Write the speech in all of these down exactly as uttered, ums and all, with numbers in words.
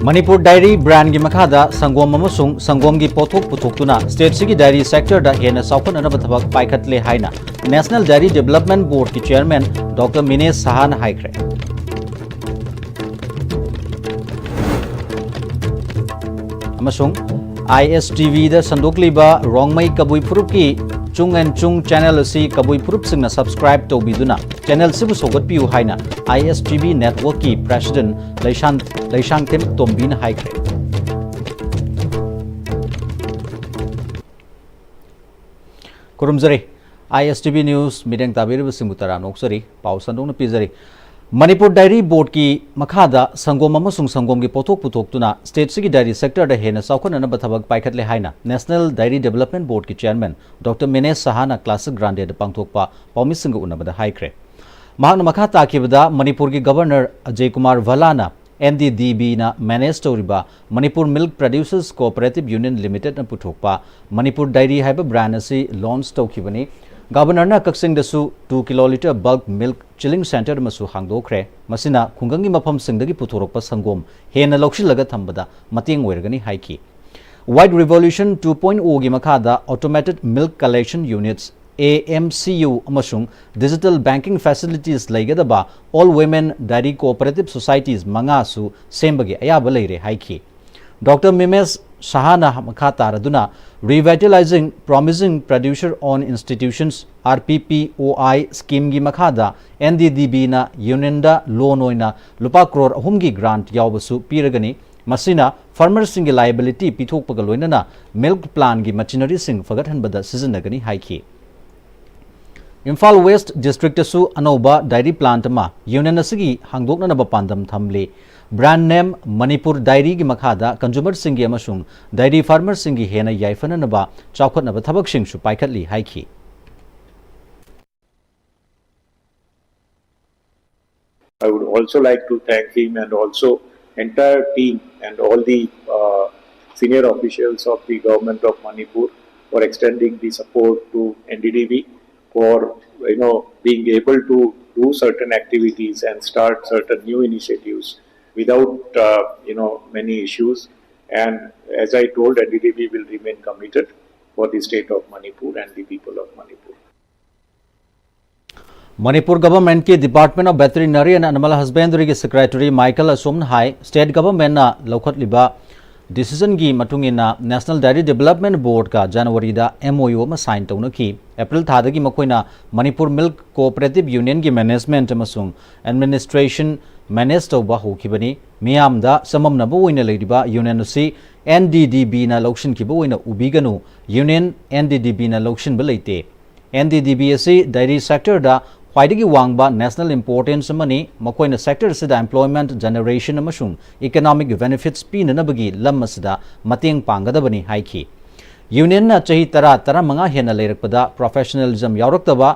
Manipur dairy ꯕ꯭ꯔꯥꯟꯒꯤ ꯃꯈꯥꯗ ꯁꯪꯒꯣꯝ ꯑꯃꯁꯨꯡ ꯁꯪꯒꯣꯝꯒꯤ ꯄꯣꯠꯊꯣꯛ ꯄꯨꯊꯣꯛꯇꯨꯅ ꯁ꯭ꯇꯦꯠꯁꯤꯒꯤ ꯗꯥꯏꯔꯤ ꯁꯦꯛꯇꯔꯗ ꯍꯦꯟꯅ ꯆꯥꯎꯈꯠꯅꯅꯕ ꯊꯕꯛ ꯄꯥꯏꯈꯠꯂꯦ ꯍꯥꯏꯅ ꯅꯦꯁꯅꯦꯜ ꯗꯥꯏꯔꯤ ꯗꯤꯕꯦꯂꯞꯃꯦꯟ ꯕꯣꯔꯗꯀꯤ ꯆꯦꯌꯔꯃꯦꯟ ꯗꯣꯛꯇꯔ ꯃꯤꯅꯦꯁ ꯁꯍꯥꯅ ꯍꯥꯏꯈ꯭ꯔꯦ꯫ ꯑꯃꯁꯨꯡ ISTVꯗ ꯁꯟꯗꯣꯛꯂꯤꯕ ꯔꯣꯡꯃꯩ ꯀꯕꯨꯏ ꯐꯨꯔꯨꯞꯀꯤ ꯆꯨꯡ ꯑꯦꯟ ꯆꯨꯡ ꯆꯦꯅꯦꯜ ꯑꯁꯤ ꯀꯕꯨꯏ ꯐꯨꯔꯨꯞꯁꯤꯡꯅ ꯁꯕꯁꯀ꯭ꯔꯥꯏꯕ ꯇꯧꯕꯤꯗꯨꯅ ꯆꯦꯅꯦꯜꯁꯤꯕꯨ ꯁꯧꯒꯠꯄꯤꯌꯨ ꯍꯥꯏꯅ ISTV ꯅꯦꯠꯋꯔꯛꯀꯤ ꯄ꯭ꯔꯦꯁꯤꯗꯦꯟꯠ ꯂꯩꯁꯥꯟ-, ꯂꯩꯁꯥꯡꯊꯦꯝ ꯇꯣꯝꯕꯤꯅ ꯍꯥꯏꯈ꯭ꯔꯦ꯫ ꯈꯨꯔꯨꯝꯖꯔꯤ꯫ ISTV ꯅ꯭ꯌꯨꯁ ꯃꯤꯠꯌꯦꯡ ꯇꯥꯕꯤꯔꯤꯕꯁꯤꯡꯕꯨ ꯇꯔꯥꯝꯅ ꯑꯣꯛꯆꯔꯤ꯫ ꯄꯥꯎ ꯁꯟꯗꯣꯛꯅ ꯄꯤꯖꯔꯤ꯫ ꯃꯅꯤꯄꯨꯔ ꯗꯥꯏꯔꯤ ꯕꯣꯔꯗꯀꯤ ꯃꯈꯥꯗ ꯁꯪꯒꯣꯝ ꯑꯃꯁꯨꯡ ꯁꯪꯒꯣꯝꯒꯤ ꯄꯣꯠꯊꯣꯛ ꯄꯨꯊꯣꯛꯇꯨꯅ ꯁ꯭ꯇꯦꯠꯁꯤꯒꯤ ꯗꯥꯏꯔꯤ ꯁꯦꯛꯇꯔꯗ ꯍꯦꯟꯅ ꯆꯥꯎꯈꯠꯅꯅꯕ ꯊꯕꯛ ꯄꯥꯏꯈꯠꯂꯦ ꯍꯥꯏꯅ ꯅꯦꯁꯅꯦꯜ ꯗꯥꯏꯔꯤ ꯗꯤꯕꯦꯂꯞꯃꯦꯟ ꯕꯣꯔꯗꯀꯤ ꯆꯦꯌꯔꯃꯦꯟ ꯗꯣꯛꯇꯔ ꯃꯤꯅꯦꯁ ꯁꯍꯥꯅ ꯀ꯭ꯂꯥꯁꯤꯛ ꯒ꯭ꯔꯥꯟꯗꯦꯗ ꯄꯥꯡꯊꯣꯛꯄ ꯄꯥꯎꯃꯤꯁꯤꯡꯒ ꯎꯅꯕꯗ ꯍꯥꯏꯈ꯭ꯔꯦ꯫ ꯃꯍꯥꯛꯅ ꯃꯈꯥ ꯇꯥꯈꯤꯕꯗ ꯃꯅꯤꯄꯨꯔꯒꯤ ꯒꯕꯔꯅꯔ ꯑꯖꯌ ꯀꯨꯃꯥꯔ ꯚꯜꯂꯥꯅ NDDBꯅ ꯃꯦꯅꯦꯖ ꯇꯧꯔꯤꯕ Manipur milk producers cooperative union ꯂꯤꯃꯤꯇꯦꯗꯅ ꯄꯨꯊꯣꯛꯄ ꯃꯅꯤꯄꯨꯔ ꯗꯥꯏꯔꯤ ꯍꯥꯏꯕ ꯕ꯭ꯔꯥꯟ ꯑꯁꯤ ꯂꯣꯟꯆ ꯇꯧꯈꯤꯕꯅꯤ꯫ ꯒꯕꯔꯅꯔꯅ ꯀꯛꯆꯤꯡꯗꯁꯨ two kilolitre bulk milk chilling centre ꯑꯃꯁꯨ ꯍꯥꯡꯗꯣꯛꯈ꯭ꯔꯦ꯫ ꯃꯁꯤꯅ ꯈꯨꯡꯒꯪꯒꯤ ꯃꯐꯝꯁꯤꯡꯗꯒꯤ ꯄꯨꯊꯣꯔꯛꯄ ꯁꯪꯒꯣꯝ ꯍꯦꯟꯅ ꯂꯧꯁꯤꯜꯂꯒ ꯊꯝꯕꯗ ꯃꯇꯦꯡ ꯑꯣꯏꯔꯒꯅꯤ ꯍꯥꯏꯈꯤ꯫ White Revolution two point O ꯒꯤ ꯃꯈꯥꯗ Automated Milk Collection Units, AMCU, ꯑꯃꯁꯨꯡ digital banking facilities ꯂꯩꯒꯗꯕ all women dairy cooperative societies ꯃꯉꯥꯁꯨ ꯁꯦꯝꯕꯒꯤ ꯑꯌꯥꯕ ꯂꯩꯔꯦ ꯍꯥꯏꯈꯤ꯫ ꯗꯣꯛꯇꯔ ꯃꯤꯃꯦꯁ ꯁꯍꯥꯅ ꯃꯈꯥ ꯇꯥꯔꯗꯨꯅ Revitalizing Promising Producer Owned Institutions, RPPOI, ꯁ꯭ꯀꯤꯝꯒꯤ ꯃꯈꯥꯗ NDDBꯅ ꯌꯨꯅꯤꯌꯟꯗ ꯂꯣꯟ ꯑꯣꯏꯅ ꯂꯨꯄꯥ ꯀ꯭ꯔꯣꯔ ꯑꯍꯨꯝꯒꯤ ꯒ꯭ꯔꯥꯟꯠ ꯌꯥꯎꯕꯁꯨ ꯄꯤꯔꯒꯅꯤ꯫ ꯃꯁꯤꯅ ꯐꯥꯔꯃꯔꯁꯤꯡꯒꯤ ꯂꯥꯏꯕꯤꯂꯤꯇꯤ ꯄꯤꯊꯣꯛꯄꯒ ꯂꯣꯏꯅꯅ ꯃꯤꯜꯛ ꯄ꯭ꯂꯥꯟꯒꯤ ꯃꯦꯆꯤꯅꯔꯤꯁꯤꯡ ꯐꯒꯠꯍꯟꯕꯗ ꯁꯤꯖꯤꯟꯅꯒꯅꯤ ꯍꯥꯏꯈꯤ꯫ ꯏꯝꯐꯥꯜ ꯋꯦꯁ꯭ꯠ ꯗꯤꯁꯇ꯭ꯔꯤꯛꯇꯁꯨ ꯑꯅꯧꯕ ꯗꯥꯏꯔꯤ ꯄ꯭ꯂꯥꯟꯠ ꯑꯃ ꯌꯨꯅꯤꯌꯟ ꯑꯁꯤꯒꯤ ꯍꯥꯡꯗꯣꯛꯅꯅꯕ ꯄꯥꯟꯗꯝ ꯊꯝꯂꯤ꯫ ꯕ꯭ꯔꯥꯟꯗ ꯅꯦꯝ ꯃꯅꯤꯄꯨꯔ ꯗꯥꯏꯔꯤꯒꯤ ꯃꯈꯥꯗ ꯀꯟꯖꯨꯃꯔꯁꯤꯡꯒꯤ ꯑꯃꯁꯨꯡ ꯗꯥꯏꯔꯤ ꯐꯥꯔꯃꯔꯁꯤꯡꯒꯤ ꯍꯦꯟꯅ ꯌꯥꯏꯐꯅꯅꯕ ꯆꯥꯎꯈꯠꯅꯕ ꯊꯕꯛꯁꯤꯡꯁꯨ ꯄꯥꯏꯈꯠꯂꯤ ꯍꯥꯏꯈꯤ꯫ I would also like to thank him and also entire team and all the uh, senior officials of the government of Manipur for extending the support to NDDB for, you know, being able to do certain activities and start certain new initiatives without uh, you know many issues. And as I told, N D D B will remain committed for the state of Manipur and the people of Manipur. Manipur ꯒꯚꯔꯟꯃꯦꯟꯠꯀꯤ Department of Veterinary and Animal Husbandryꯒꯤ Secretary Michael ꯑꯁꯣꯝꯅ ꯍꯥꯏ, state ꯒꯚꯔꯟꯃꯦꯟꯠꯅ ꯂꯧꯈꯠꯂꯤꯕ ꯗꯤꯁꯤꯖꯟꯒꯤ ꯃꯇꯨꯡ ꯏꯟꯅ National Dairy Development Boardꯀ ꯖꯅꯋꯥꯔꯤꯗ M O U ꯑꯃ ꯁꯥꯏꯟ ꯇꯧꯅꯈꯤ꯫ ꯑꯦꯄ꯭ꯔꯤꯜ ꯊꯥꯗꯒꯤ ꯃꯈꯣꯏꯅ ꯃꯅꯤꯄꯨꯔ ꯃꯤꯜꯛ ꯀꯣꯑꯣꯄꯔꯦꯇꯤꯚ ꯌꯨꯅꯤꯌꯟꯒꯤ ꯃꯦꯅꯦꯖꯃꯦꯟꯠ ꯑꯃꯁꯨꯡ ꯑꯦꯗꯃꯤꯅꯤꯁꯇ꯭ꯔꯦꯁꯟ ꯃꯦꯅꯦꯖ ꯇꯧꯕ ꯍꯧꯈꯤꯕꯅꯤ꯫ ꯃꯤꯌꯥꯝꯗ ꯆꯃꯝꯅꯕ ꯑꯣꯏꯅ ꯂꯩꯔꯤꯕ ꯌꯨꯅꯤꯌꯟ ꯑꯁꯤ N D D Bꯅ ꯂꯧꯁꯤꯟꯈꯤꯕ ꯑꯣꯏꯅ ꯎꯕꯤꯒꯅꯨ꯫ ꯌꯨꯅꯤꯌꯟ N D D Bꯅ ꯂꯧꯁꯤꯟꯕ ꯂꯩꯇꯦ꯫ N D D B ꯑꯁꯤ dairy sectorꯗ ꯈ꯭ꯋꯥꯏꯗꯒꯤ ꯋꯥꯡꯕ national importance ꯑꯃꯅꯤ꯫ ꯃꯈꯣꯏꯅ sector ꯑꯁꯤꯗ employment generation ꯑꯃꯁꯨꯡ economic benefits ꯄꯤꯅꯅꯕꯒꯤ ꯂꯝ ꯑꯁꯤꯗ ꯃꯇꯦꯡ ꯄꯥꯡꯒꯗꯕꯅꯤ ꯍꯥꯏꯈꯤ꯫ ꯌꯨꯅꯤꯌꯟꯅ ꯆꯍꯤ ꯇꯔꯥ, ꯇꯔꯥꯃꯉꯥ ꯍꯦꯟꯅ ꯂꯩꯔꯛꯄꯗ professionalism ꯌꯥꯎꯔꯛꯇꯕ,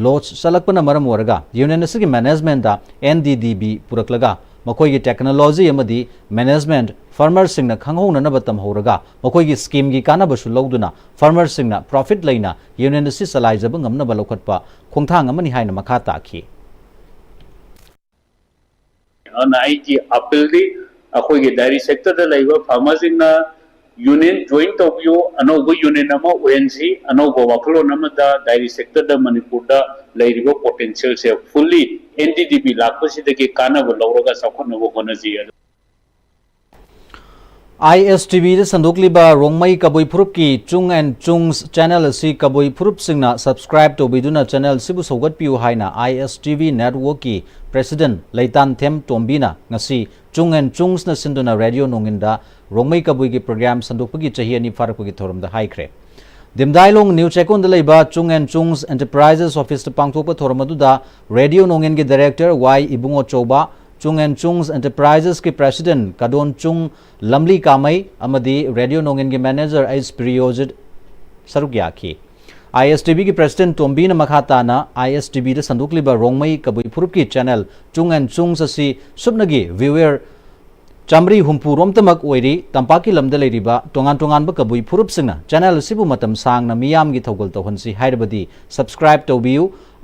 ꯂꯣꯁ ꯆꯠꯂꯛꯄꯅ ꯃꯔꯝ ꯑꯣꯏꯔꯒ ꯌꯨꯅꯤꯌꯟ ꯑꯁꯤꯒꯤ ꯃꯦꯅꯦꯖꯃꯦꯟꯠꯇ N D D B ꯄꯨꯔꯛꯂꯒ ꯃꯈꯣꯏꯒꯤ technology ꯑꯃꯗꯤ ꯃꯦꯅꯦꯖꯃꯦꯟꯠ ꯐꯥꯔꯃꯔꯁꯤꯡꯅ ꯈꯪꯍꯧꯅꯅꯕ ꯇꯝꯍꯧꯔꯒ ꯃꯈꯣꯏꯒꯤ ꯁ꯭ꯀꯤꯝꯒꯤ ꯀꯥꯟꯅꯕꯁꯨ ꯂꯧꯗꯨꯅ ꯐꯥꯔꯃꯔꯁꯤꯡꯅ profit ꯂꯩꯅ ꯌꯨꯅꯤꯌꯟ ꯑꯁꯤ ꯆꯂꯥꯏꯖꯕ ꯉꯝꯅꯕ ꯂꯧꯈꯠꯄ ꯈꯣꯡꯊꯥꯡ ꯑꯃꯅꯤ ꯍꯥꯏꯅ ꯃꯈꯥ ꯇꯥꯈꯤ꯫ ꯑꯗꯨꯅ ꯑꯩꯒꯤ ꯑꯄꯤꯜꯗꯤ ꯑꯩꯈꯣꯏꯒꯤ dairy sectorꯗ ꯂꯩꯕ farmerꯁꯤꯡꯅ union join ꯇꯧꯕꯤꯌꯨ, ꯑꯅꯧꯕ union ꯑꯃ ꯑꯣꯏꯍꯟꯁꯤ, ꯑꯅꯧꯕ ꯋꯥꯈꯜꯂꯣꯟ ꯑꯃꯗ dairy sectorꯗ ꯃꯅꯤꯄꯨꯔꯗ ꯂꯩꯔꯤꯕ potentialꯁꯦ fully N D D B ꯂꯥꯛꯄꯁꯤꯗꯒꯤ ꯀꯥꯟꯅꯕ ꯂꯧꯔꯒ ꯆꯥꯎꯈꯠꯅꯕ ꯍꯣꯠꯅꯁꯤ꯫ I S T Vꯗ ꯁꯟꯗꯣꯛꯂꯤꯕ ꯔꯣꯡꯃꯩ ꯀꯕꯨꯏ ꯐꯨꯔꯨꯞꯀꯤ ꯆꯨꯡ ꯑꯦꯟ ꯆꯨꯡꯁ channel ꯑꯁꯤ ꯀꯕꯨꯏ ꯐꯨꯔꯨꯞꯁꯤꯡꯅ subscribe ꯇꯧꯕꯤꯗꯨꯅ channel ꯑꯁꯤꯕꯨ ꯁꯧꯒꯠꯄꯤꯌꯨ ꯍꯥꯏꯅ I S T V networkꯀꯤ president ꯂꯩꯇꯥꯟꯊꯦꯝ ꯇꯣꯝꯕꯤꯅ ꯉꯁꯤ ꯆꯨꯡ ꯑꯦꯟ ꯆꯨꯡꯁꯅ ꯁꯤꯟꯗꯨꯅ ꯔꯦꯗꯤꯑꯣ ꯅꯣꯡꯏꯟꯗ ꯔꯣꯡꯃꯩ ꯀꯕꯨꯏꯒꯤ program ꯁꯟꯗꯣꯛꯄꯒꯤ ꯆꯍꯤ ꯑꯅꯤ ꯐꯥꯔꯛꯄꯒꯤ ꯊꯧꯔꯝꯗ ꯍꯥꯏꯈ꯭ꯔꯦ꯫ ꯗꯤꯝꯗꯥꯏꯂꯣꯡ ꯅ꯭ꯌꯨ ꯆꯦꯛꯀꯣꯟꯗ ꯂꯩꯕ ꯆꯨꯡ ꯑꯦꯟ ꯆꯨꯡꯁ Enterprises officeꯇ ꯄꯥꯡꯊꯣꯛꯄ ꯊꯧꯔꯝ ꯑꯗꯨꯗ ꯔꯦꯗꯤꯑꯣ ꯅꯣꯡꯏꯟꯒꯤ director Y Ibungo Chaoba, Chung N Chungs Enterprisesꯀꯤ president ꯀꯗꯣꯟ ꯆꯨꯡ ꯂꯝꯂꯤ ꯀꯥꯃꯩ ꯑꯃꯗꯤ ꯔꯦꯗꯤꯑꯣ ꯅꯣꯡꯏꯟꯒꯤ manager ꯑꯩꯆ ꯄ꯭ꯔꯤꯌꯣꯖꯤꯠ ꯁꯔꯨꯛ ꯌꯥꯈꯤ꯫ I S T Vꯒꯤ president ꯇꯣꯝꯕꯤꯅ ꯃꯈꯥ ꯇꯥꯅ I S T Vꯗ ꯁꯟꯗꯣꯛꯂꯤꯕ ꯔꯣꯡꯃꯩ ꯀꯕꯨꯏ ꯐꯨꯔꯨꯞꯀꯤ channel ꯆꯨꯡ ꯑꯦꯟ ꯆꯨꯡꯁ ꯑꯁꯤ ꯁꯨꯞꯅꯒꯤ viewer ꯆꯥꯃꯔꯤ ꯍꯨꯝꯐꯨ ꯔꯣꯝꯇꯃꯛ ꯑꯣꯏꯔꯤ꯫ ꯇꯝꯄꯥꯛꯀꯤ ꯂꯝꯗ ꯂꯩꯔꯤꯕ ꯇꯣꯉꯥꯟ ꯇꯣꯉꯥꯟꯕ ꯀꯕꯨꯏ ꯐꯨꯔꯨꯞꯁꯤꯡꯅ ꯆꯦꯅꯦꯜ ꯑꯁꯤꯕꯨ ꯃꯇꯝ ꯁꯥꯡꯅ ꯃꯤꯌꯥꯝꯒꯤ ꯊꯧꯒꯜ ꯇꯧꯍꯟꯁꯤ ꯍꯥꯏꯔꯕꯗꯤ subscribe ꯇꯧꯕꯤꯌꯨ꯫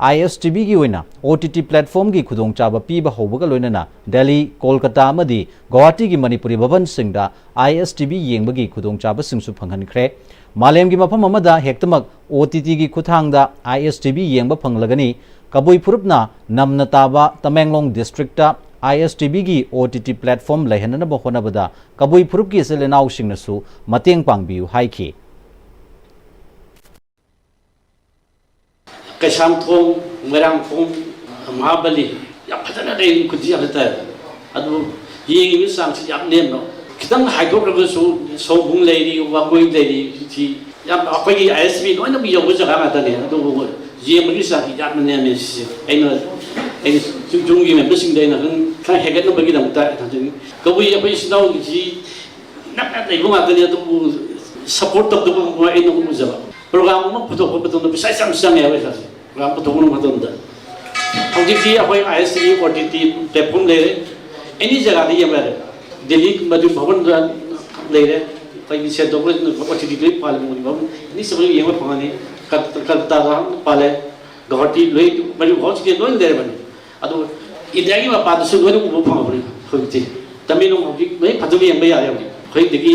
ꯑꯥꯏ ꯑꯦꯁ ꯇꯤ ꯚꯤꯒꯤ ꯑꯣꯏꯅ ꯑꯣ ꯇꯤ ꯇꯤ ꯄ꯭ꯂꯦꯠꯐꯣꯝꯒꯤ ꯈꯨꯗꯣꯡꯆꯥꯕ ꯄꯤꯕ ꯍꯧꯕꯒ ꯂꯣꯏꯅꯅ ꯗꯦꯜꯂꯤ, ꯀꯣꯜꯀꯇꯥ ꯑꯃꯗꯤ ꯒꯧꯍꯥꯇꯤꯒꯤ ꯃꯅꯤꯄꯨꯔꯤ ꯚꯕꯟꯁꯤꯡꯗ ꯑꯥꯏ ꯑꯦꯁ ꯇꯤ ꯚꯤ ꯌꯦꯡꯕꯒꯤ ꯈꯨꯗꯣꯡꯆꯥꯕꯁꯤꯡꯁꯨ ꯐꯪꯍꯟꯈ꯭ꯔꯦ꯫ ꯃꯥꯂꯦꯝꯒꯤ ꯃꯐꯝ ꯑꯃꯗ ꯍꯦꯛꯇꯃꯛ ꯑꯣ ꯇꯤ ꯇꯤꯒꯤ ꯈꯨꯠꯊꯥꯡꯗ ꯑꯥꯏ ꯑꯦꯁ ꯇꯤ ꯚꯤ ꯌꯦꯡꯕ ꯐꯪꯂꯒꯅꯤ꯫ ꯀꯕꯨꯏ ꯐꯨꯔꯨꯞꯅ ꯅꯝꯅ ꯇꯥꯕ ꯇꯃꯦꯡꯂꯣꯡ ꯗꯤꯁꯇ꯭ꯔꯤꯛꯇ ꯑꯥꯏ ꯑꯦꯁ ꯇꯤ ꯚꯤꯒꯤ ꯑꯣ ꯇꯤ ꯇꯤ ꯄ꯭ꯂꯦꯠꯐꯣꯝ ꯂꯩꯍꯟꯅꯅꯕ ꯍꯣꯠꯅꯕꯗ ꯀꯕꯨꯏ ꯐꯨꯔꯨꯞꯀꯤ ꯏꯆꯤꯜ ꯏꯅꯥꯎꯁꯤꯡꯅꯁꯨ ꯃꯇꯦꯡ ꯄꯥꯡꯕꯤꯌꯨ ꯍꯥꯏꯈꯤ꯫ ꯀꯩꯁꯥꯝꯊꯣꯡ, ꯃꯣꯏꯔꯥꯡꯈꯣꯝ, ꯃꯍꯥꯕꯂꯤ ꯌꯥꯝ ꯐꯖꯅ ꯂꯩ, ꯈꯨꯟꯁꯤ ꯌꯥꯝ ꯐꯖꯅ ꯇꯥꯏ꯫ ꯑꯗꯨꯕꯨ ꯌꯦꯡꯉꯤꯕ ꯆꯥꯡꯁꯤ ꯌꯥꯝ ꯅꯦꯝꯕ꯫ ꯈꯤꯇꯪ ꯍꯥꯏꯗꯣꯛꯈ꯭ꯔꯒꯁꯨ ꯁꯣꯝꯕꯨꯡ ꯂꯩꯔꯤ, ꯋꯥꯀꯣꯏ ꯂꯩꯔꯤ, ꯁꯤ ꯌꯥꯝ ꯑꯩꯈꯣꯏꯒꯤ ꯑꯥꯏ ꯑꯦꯁ ꯕꯤ ꯂꯣꯏꯅꯃꯛ ꯌꯧꯕ ꯖꯒꯥ ꯉꯥꯛꯇꯅꯦ꯫ ꯑꯗꯨꯕꯨ ꯌꯦꯡꯕꯒꯤ ꯆꯥꯡꯁꯤ ꯌꯥꯝꯅ ꯅꯦꯝꯃꯦ꯫ ꯁꯤꯁꯦ ꯑꯩꯅ, ꯑꯩꯅ ꯌꯨꯝ-, ꯌꯨꯝꯒꯤ ꯃꯦꯝꯕꯔꯁꯤꯡꯗ ꯑꯩꯅ ꯈꯔ, ꯈꯔ ꯍꯦꯟꯒꯠꯅꯕꯒꯤꯗꯃꯛꯇ ꯑꯩꯅ ꯊꯝꯖꯅꯤꯡꯉꯤ꯫ ꯀꯕꯨꯏ ꯑꯩꯈꯣꯏ ꯏꯆꯤꯟ ꯏꯅꯥꯎꯒꯤꯁꯤ ꯅꯛꯅ ꯂꯩꯕ ꯉꯥꯛꯇꯅꯤ, ꯑꯗꯨꯕꯨ ꯁꯞꯄꯣꯔꯠ ꯇꯧꯗꯕ ꯑꯩꯅ ꯎꯖꯕ꯫ ꯄ꯭ꯔꯣꯒ꯭ꯔꯥꯝ ꯑꯃ ꯄꯨꯊꯣꯛꯄ ꯃꯇꯝꯗ ꯄꯩꯁꯥ ꯌꯥꯝ ꯆꯪꯉꯦ ꯍꯥꯏꯕ ꯄꯩꯁꯥꯁꯦ꯫ ꯄ꯭ꯔꯣꯒ꯭ꯔꯥꯝ ꯄꯨꯊꯣꯛꯄ ꯃꯇꯝꯗ ꯍꯧꯖꯤꯛꯇꯤ ꯑꯩꯈꯣꯏ I S T V O T T platform ꯂꯩꯔꯦ꯫ ꯑꯦꯅꯤ ꯖꯒꯥꯗ ꯌꯦꯡꯕ ꯌꯥꯔꯦ꯫ ꯗꯦꯜꯂꯤ ꯃꯗꯨ ꯚꯕꯟꯗ ꯂꯩꯔꯦ꯫ ꯑꯩꯈꯣꯏꯒꯤ ꯁꯦꯟꯇꯔ ꯑꯣ ꯇꯤ ꯇꯤ ꯂꯣꯏ ꯄꯥꯜꯂꯦ꯫ ꯃꯣꯏ ꯚꯕꯟ ꯑꯦꯅꯤ ꯆꯠꯄꯗ ꯌꯦꯡꯕ ꯐꯪꯒꯅꯤ꯫ ꯀꯜ-, ꯀꯜꯀꯇꯥꯗ ꯄꯥꯜꯂꯦ꯫ ꯒꯧꯍꯥꯇꯤ ꯂꯣꯏ, ꯃꯔꯤ ꯍꯧꯖꯤꯛꯇꯤ ꯂꯣꯏ ꯂꯩꯔꯕꯅꯤ꯫ ꯑꯗꯣ ꯏꯟꯗꯤꯌꯥꯒꯤ ꯃꯄꯥꯟꯗꯁꯨ ꯂꯣꯏꯅ ꯎꯕ ꯐꯪꯉꯕꯅꯤ ꯍꯧꯖꯤꯛꯇꯤ꯫ ꯇꯃꯦꯡꯂꯣꯡ ꯍꯧꯖꯤꯛ ꯂꯣꯏ ꯐꯖꯅ ꯌꯦꯡꯕ ꯌꯥꯔꯦ ꯍꯧꯖꯤꯛ꯫ ꯑꯩꯈꯣꯏꯗꯒꯤ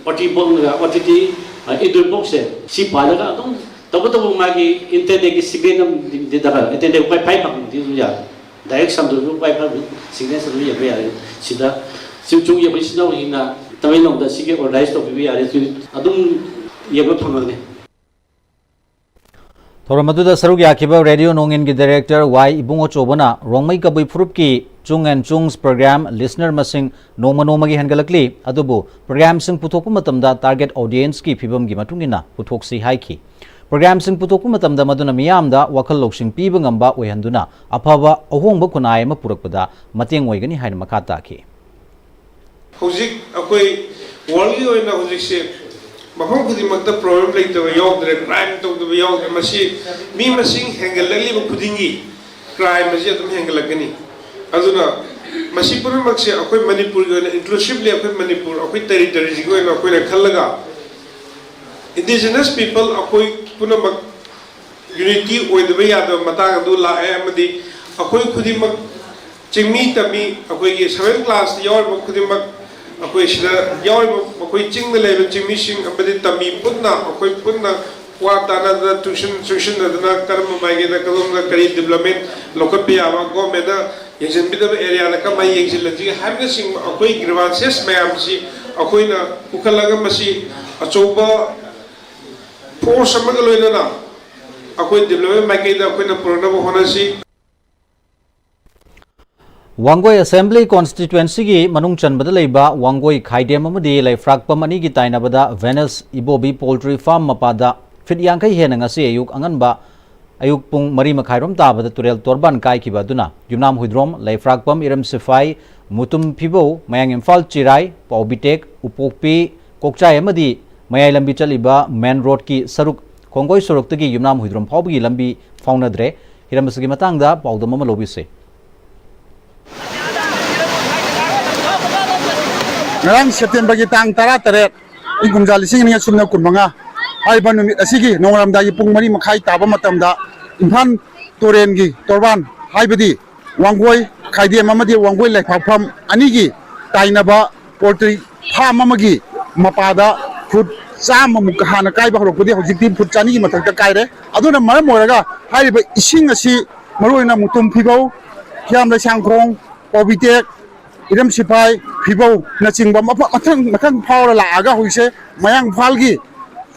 ꯑꯣ ꯇꯤ ꯕꯣꯛ, ꯑꯣ ꯇꯤ ꯇꯤ, ꯏꯟꯗꯣꯔ ꯕꯣꯛꯁꯁꯦ ꯁꯤ ꯄꯥꯜꯂꯒ ꯑꯗꯨꯝ ꯇꯧꯕꯇꯕꯨ ꯃꯥꯒꯤ ꯏꯟꯇꯔꯅꯦꯠꯀꯤ ꯁꯤꯒꯅꯦꯜ ꯑꯃꯗꯤ ꯗꯔꯀꯥꯔ꯫ ꯏꯟꯇꯔꯅꯦꯠ ꯋꯥꯏ ꯐꯥꯏ ꯐꯪꯕꯗꯤ ꯑꯗꯨꯝ ꯌꯥꯔꯦ꯫ ꯗꯥꯏꯔꯦꯛ ꯁꯝꯗ꯭ꯔꯁꯨ ꯋꯥꯏ ꯐꯥꯏ ꯁꯤꯒꯅꯦꯜ ꯑꯗꯨꯝ ꯌꯦꯡꯕ ꯌꯥꯔꯦ꯫ ꯁꯤꯗ ꯆꯨꯝ ꯆꯨꯝ ꯌꯦꯡꯕ ꯏꯆꯤꯟ ꯏꯅꯥꯎꯁꯤꯡꯅ ꯇꯃꯦꯡꯂꯣꯡꯗ ꯁꯤꯒꯤ ꯑꯣꯔꯒꯅꯥꯏꯖ ꯇꯧꯕꯤꯕ ꯌꯥꯔꯦ꯫ ꯑꯗꯨꯝ ꯌꯦꯡꯕ ꯐꯪꯉꯒꯅꯤ꯫ ꯊꯧꯔꯝ ꯑꯗꯨꯗ ꯁꯔꯨꯛ ꯌꯥꯈꯤꯕ ꯔꯦꯗꯤꯑꯣ ꯅꯣꯡꯏꯟꯒꯤ ꯗꯥꯏꯔꯦꯛꯇꯔ ꯋꯥꯏ ꯏꯕꯨꯡꯉꯣꯆꯧꯕꯅ ꯔꯣꯡꯃꯩ ꯀꯕꯨꯏ ꯐꯨꯔꯨꯞꯀꯤ ꯆꯨꯡ ꯑꯦꯟ ꯆꯨꯡꯁ ꯄ꯭ꯔꯣꯒ꯭ꯔꯥꯝ ꯂꯤꯁꯅꯔ ꯃꯁꯤꯡ ꯅꯣꯡꯃ ꯅꯣꯡꯃꯒꯤ ꯍꯦꯟꯒꯠꯂꯛꯂꯤ, ꯑꯗꯨꯕꯨ ꯄ꯭ꯔꯣꯒ꯭ꯔꯥꯝꯁꯤꯡ ꯄꯨꯊꯣꯛꯄ ꯃꯇꯝꯗ ꯇꯥꯔꯒꯦꯠ ꯑꯣꯗꯤꯌꯦꯟꯁꯀꯤ ꯐꯤꯕꯝꯒꯤ ꯃꯇꯨꯡ ꯏꯟꯅ ꯄꯨꯊꯣꯛꯁꯤ ꯍꯥꯏꯈꯤ꯫ ꯄ꯭ꯔꯣꯒ꯭ꯔꯥꯝꯁꯤꯡ ꯄꯨꯊꯣꯛꯄ ꯃꯇꯝꯗ ꯃꯗꯨꯅ ꯃꯤꯌꯥꯝꯗ ꯋꯥꯈꯜ ꯂꯧꯁꯤꯡ ꯄꯤꯕ ꯉꯝꯕ ꯑꯣꯏꯍꯟꯗꯨꯅ ꯑꯐꯕ ꯑꯍꯣꯡꯕ ꯈꯨꯟꯅꯥꯏ ꯑꯃ ꯄꯨꯔꯛꯄꯗ ꯃꯇꯦꯡ ꯑꯣꯏꯒꯅꯤ ꯍꯥꯏꯅ ꯃꯈꯥ ꯇꯥꯈꯤ꯫ ꯍꯧꯖꯤꯛ ꯑꯩꯈꯣꯏ ꯋꯥꯔꯜꯒꯤ ꯑꯣꯏꯅ ꯍꯧꯖꯤꯛꯁꯦ ꯃꯐꯝ ꯈꯨꯗꯤꯡꯃꯛꯇ ꯄ꯭ꯔꯣꯕ꯭ꯂꯦꯝ ꯂꯩꯇꯕ ꯌꯥꯎꯗ꯭ꯔꯦ, ꯀ꯭ꯔꯥꯏꯝ ꯇꯧꯗꯕ ꯌꯥꯎꯗ꯭ꯔꯦ꯫ ꯃꯁꯤ ꯃꯤ ꯃꯁꯤꯡ ꯍꯦꯟꯒꯠꯂꯛꯂꯤꯕ ꯈꯨꯗꯤꯡꯒꯤ ꯀ꯭ꯔꯥꯏꯝ ꯑꯁꯤ ꯑꯗꯨꯝ ꯍꯦꯟꯒꯠꯂꯛꯀꯅꯤ꯫ ꯑꯗꯨꯅ ꯃꯁꯤ ꯄꯨꯝꯅꯃꯛꯁꯦ ꯑꯩꯈꯣꯏ ꯃꯅꯤꯄꯨꯔꯒꯤ ꯑꯣꯏꯅ, inclusively ꯑꯩꯈꯣꯏ ꯃꯅꯤꯄꯨꯔ, ꯑꯩꯈꯣꯏ territoryꯁꯤꯒꯤ ꯑꯣꯏꯅ ꯑꯩꯈꯣꯏꯅ ꯈꯜꯂꯒ, indigenous people ꯑꯩꯈꯣꯏ ꯄꯨꯝꯅꯃꯛ unity ꯑꯣꯏꯗꯕ ꯌꯥꯗꯕ ꯃꯇꯥꯡ ꯑꯗꯨ ꯂꯥꯛꯑꯦ꯫ ꯑꯃꯗꯤ ꯑꯩꯈꯣꯏ ꯈꯨꯗꯤꯡꯃꯛ, ꯆꯤꯡꯃꯤ ꯇꯝꯃꯤ, ꯑꯩꯈꯣꯏꯒꯤ seventh classꯇ ꯌꯥꯎꯔꯤꯕ ꯈꯨꯗꯤꯡꯃꯛ, ꯑꯩꯈꯣꯏ ꯁꯤꯗ ꯌꯥꯎꯔꯤꯕ, ꯑꯩꯈꯣꯏ ꯆꯤꯡꯗ ꯂꯩꯕ ꯆꯤꯡꯃꯤꯁꯤꯡ ꯑꯃꯗꯤ ꯇꯝꯃꯤ ꯄꯨꯟꯅ, ꯑꯩꯈꯣꯏ ꯄꯨꯟꯅ ꯋꯥ ꯇꯥꯅꯗꯅ, ꯆꯨꯡꯁꯤꯟ-, ꯆꯨꯡꯁꯤꯟꯅꯗꯅ ꯀꯔꯝꯕ ꯃꯥꯏꯀꯩꯗ, ꯀꯗꯣꯝꯗ ꯀꯔꯤ development ꯂꯧꯈꯠꯄ ꯌꯥꯕ, governmentꯅ ꯌꯦꯡꯁꯤꯟꯕꯤꯗꯕ areaꯗ ꯀꯃꯥꯏꯅ ꯌꯦꯡꯁꯤꯜꯂꯁꯤꯒꯦ ꯍꯥꯏꯕꯅꯆꯤꯡꯕ ꯑꯩꯈꯣꯏ grievances ꯃꯌꯥꯝꯁꯤ ꯑꯩꯈꯣꯏꯅ ꯄꯨꯈꯠꯂꯒ, ꯃꯁꯤ ꯑꯆꯧꯕ force ꯑꯃꯒ ꯂꯣꯏꯅꯅ ꯑꯩꯈꯣꯏ development ꯃꯥꯏꯀꯩꯗ ꯑꯩꯈꯣꯏꯅ ꯄꯨꯔꯛꯅꯕ ꯍꯣꯠꯅꯁꯤ꯫ ꯋꯥꯡꯒꯣꯏ Assembly Constituencyꯒꯤ ꯃꯅꯨꯡ ꯆꯟꯕꯗ ꯂꯩꯕ ꯋꯥꯡꯒꯣꯏ ꯈꯥꯏꯗꯦꯝ ꯑꯃꯗꯤ ꯂꯩꯐ꯭ꯔꯥꯛꯄꯝ ꯑꯅꯤꯒꯤ ꯇꯥꯏꯅꯕꯗ Venus ꯏꯕꯣꯕꯤ Poultry Farm ꯃꯄꯥꯗ feet ꯌꯥꯡꯈꯩ ꯍꯦꯟꯅ ꯉꯁꯤ ꯑꯌꯨꯛ ꯑꯉꯟꯕ ꯑꯌꯨꯛ ꯄꯨꯡ ꯃꯔꯤ ꯃꯈꯥꯏꯔꯣꯝ ꯇꯥꯕꯗ ꯇꯨꯔꯦꯜ ꯇꯣꯔꯕꯥꯟ ꯀꯥꯏꯈꯤꯕ ꯑꯗꯨꯅ ꯌꯨꯝꯅꯥꯝ ꯍꯨꯏꯗ꯭ꯔꯣꯝ, ꯂꯩꯐ꯭ꯔꯥꯛꯄꯝ, ꯏꯔꯝ ꯁꯤꯐꯥꯏ, ꯃꯨꯇꯨꯝ ꯐꯤꯕꯧ, ꯃꯌꯥꯡ ꯏꯝꯐꯥꯜ ꯆꯤꯔꯥꯏ, ꯄꯥꯎꯕꯤꯇꯦꯛ, ꯎꯄꯣꯛꯄꯤ, ꯀꯣꯛꯆꯥꯏ ꯑꯃꯗꯤ ꯃꯌꯥꯏ ꯂꯝꯕꯤ ꯆꯠꯂꯤꯕ main roadꯀꯤ ꯁꯔꯨꯛ, ꯈꯣꯡꯒꯣꯏ ꯁꯣꯔꯣꯛꯇꯒꯤ ꯌꯨꯝꯅꯥꯝ ꯍꯨꯏꯗ꯭ꯔꯣꯝ ꯐꯥꯎꯕꯒꯤ ꯂꯝꯕꯤ ꯐꯥꯎꯅꯗ꯭ꯔꯦ꯫ ꯍꯤꯔꯝ ꯑꯁꯤꯒꯤ ꯃꯇꯥꯡꯗ ꯄꯥꯎꯗꯝ ꯑꯃ ꯂꯧꯕꯤꯁꯤ꯫ ꯉꯔꯥꯡ Septemberꯒꯤ ꯇꯥꯡ ꯇꯔꯥ ꯇꯔꯦꯠ, ꯏꯪ ꯀꯨꯝꯖꯥ ꯂꯤꯁꯤꯡ ꯑꯅꯤꯒ ꯁꯨꯞꯅ ꯀꯨꯟꯃꯉꯥ, ꯍꯥꯏꯔꯤꯕ ꯅꯨꯃꯤꯠ ꯑꯁꯤꯒꯤ ꯅꯣꯡꯉꯥꯜꯂꯝꯗꯥꯏꯒꯤ ꯄꯨꯡ ꯃꯔꯤ ꯃꯈꯥꯏ ꯇꯥꯕ ꯃꯇꯝꯗ ꯏꯝꯐꯥꯜ ꯇꯨꯔꯦꯜꯒꯤ ꯇꯣꯔꯕꯥꯟ, ꯍꯥꯏꯕꯗꯤ ꯋꯥꯡꯒꯣꯏ ꯈꯥꯏꯗꯦꯝ ꯑꯃꯗꯤ ꯋꯥꯡꯒꯣꯏ ꯂꯩꯐꯥꯛꯐꯝ ꯑꯅꯤꯒꯤ ꯇꯥꯏꯅꯕ poultry farm ꯑꯃꯒꯤ ꯃꯄꯥꯗ foot ꯆꯥꯝꯃꯃꯨꯛ ꯍꯥꯟꯅ ꯀꯥꯏꯕ ꯍꯧꯔꯛꯄꯗꯤ ꯍꯧꯖꯤꯛꯇꯤ foot ꯆꯅꯤꯒꯤ ꯃꯊꯛꯇ ꯀꯥꯏꯔꯦ꯫ ꯑꯗꯨꯅ ꯃꯔꯝ ꯑꯣꯏꯔꯒ ꯍꯥꯏꯔꯤꯕ ꯏꯁꯤꯡ ꯑꯁꯤ ꯃꯔꯨꯑꯣꯏꯅ ꯃꯨꯇꯨꯝ ꯐꯤꯕꯧ, ꯍꯤꯌꯥꯝ ꯂꯩꯁꯥꯡꯈꯣꯡ, ꯄꯥꯎꯕꯤꯇꯦꯛ, ꯏꯔꯝ ꯁꯤꯐꯥꯏ, ꯐꯤꯕꯧꯅꯆꯤꯡꯕ ꯃꯐꯝ ꯃꯊꯪ ꯃꯊꯪ ꯐꯥꯎꯔ ꯂꯥꯛꯑꯒ ꯍꯧꯖꯤꯛꯁꯦ ꯃꯌꯥꯡ ꯏꯝꯐꯥꯜꯒꯤ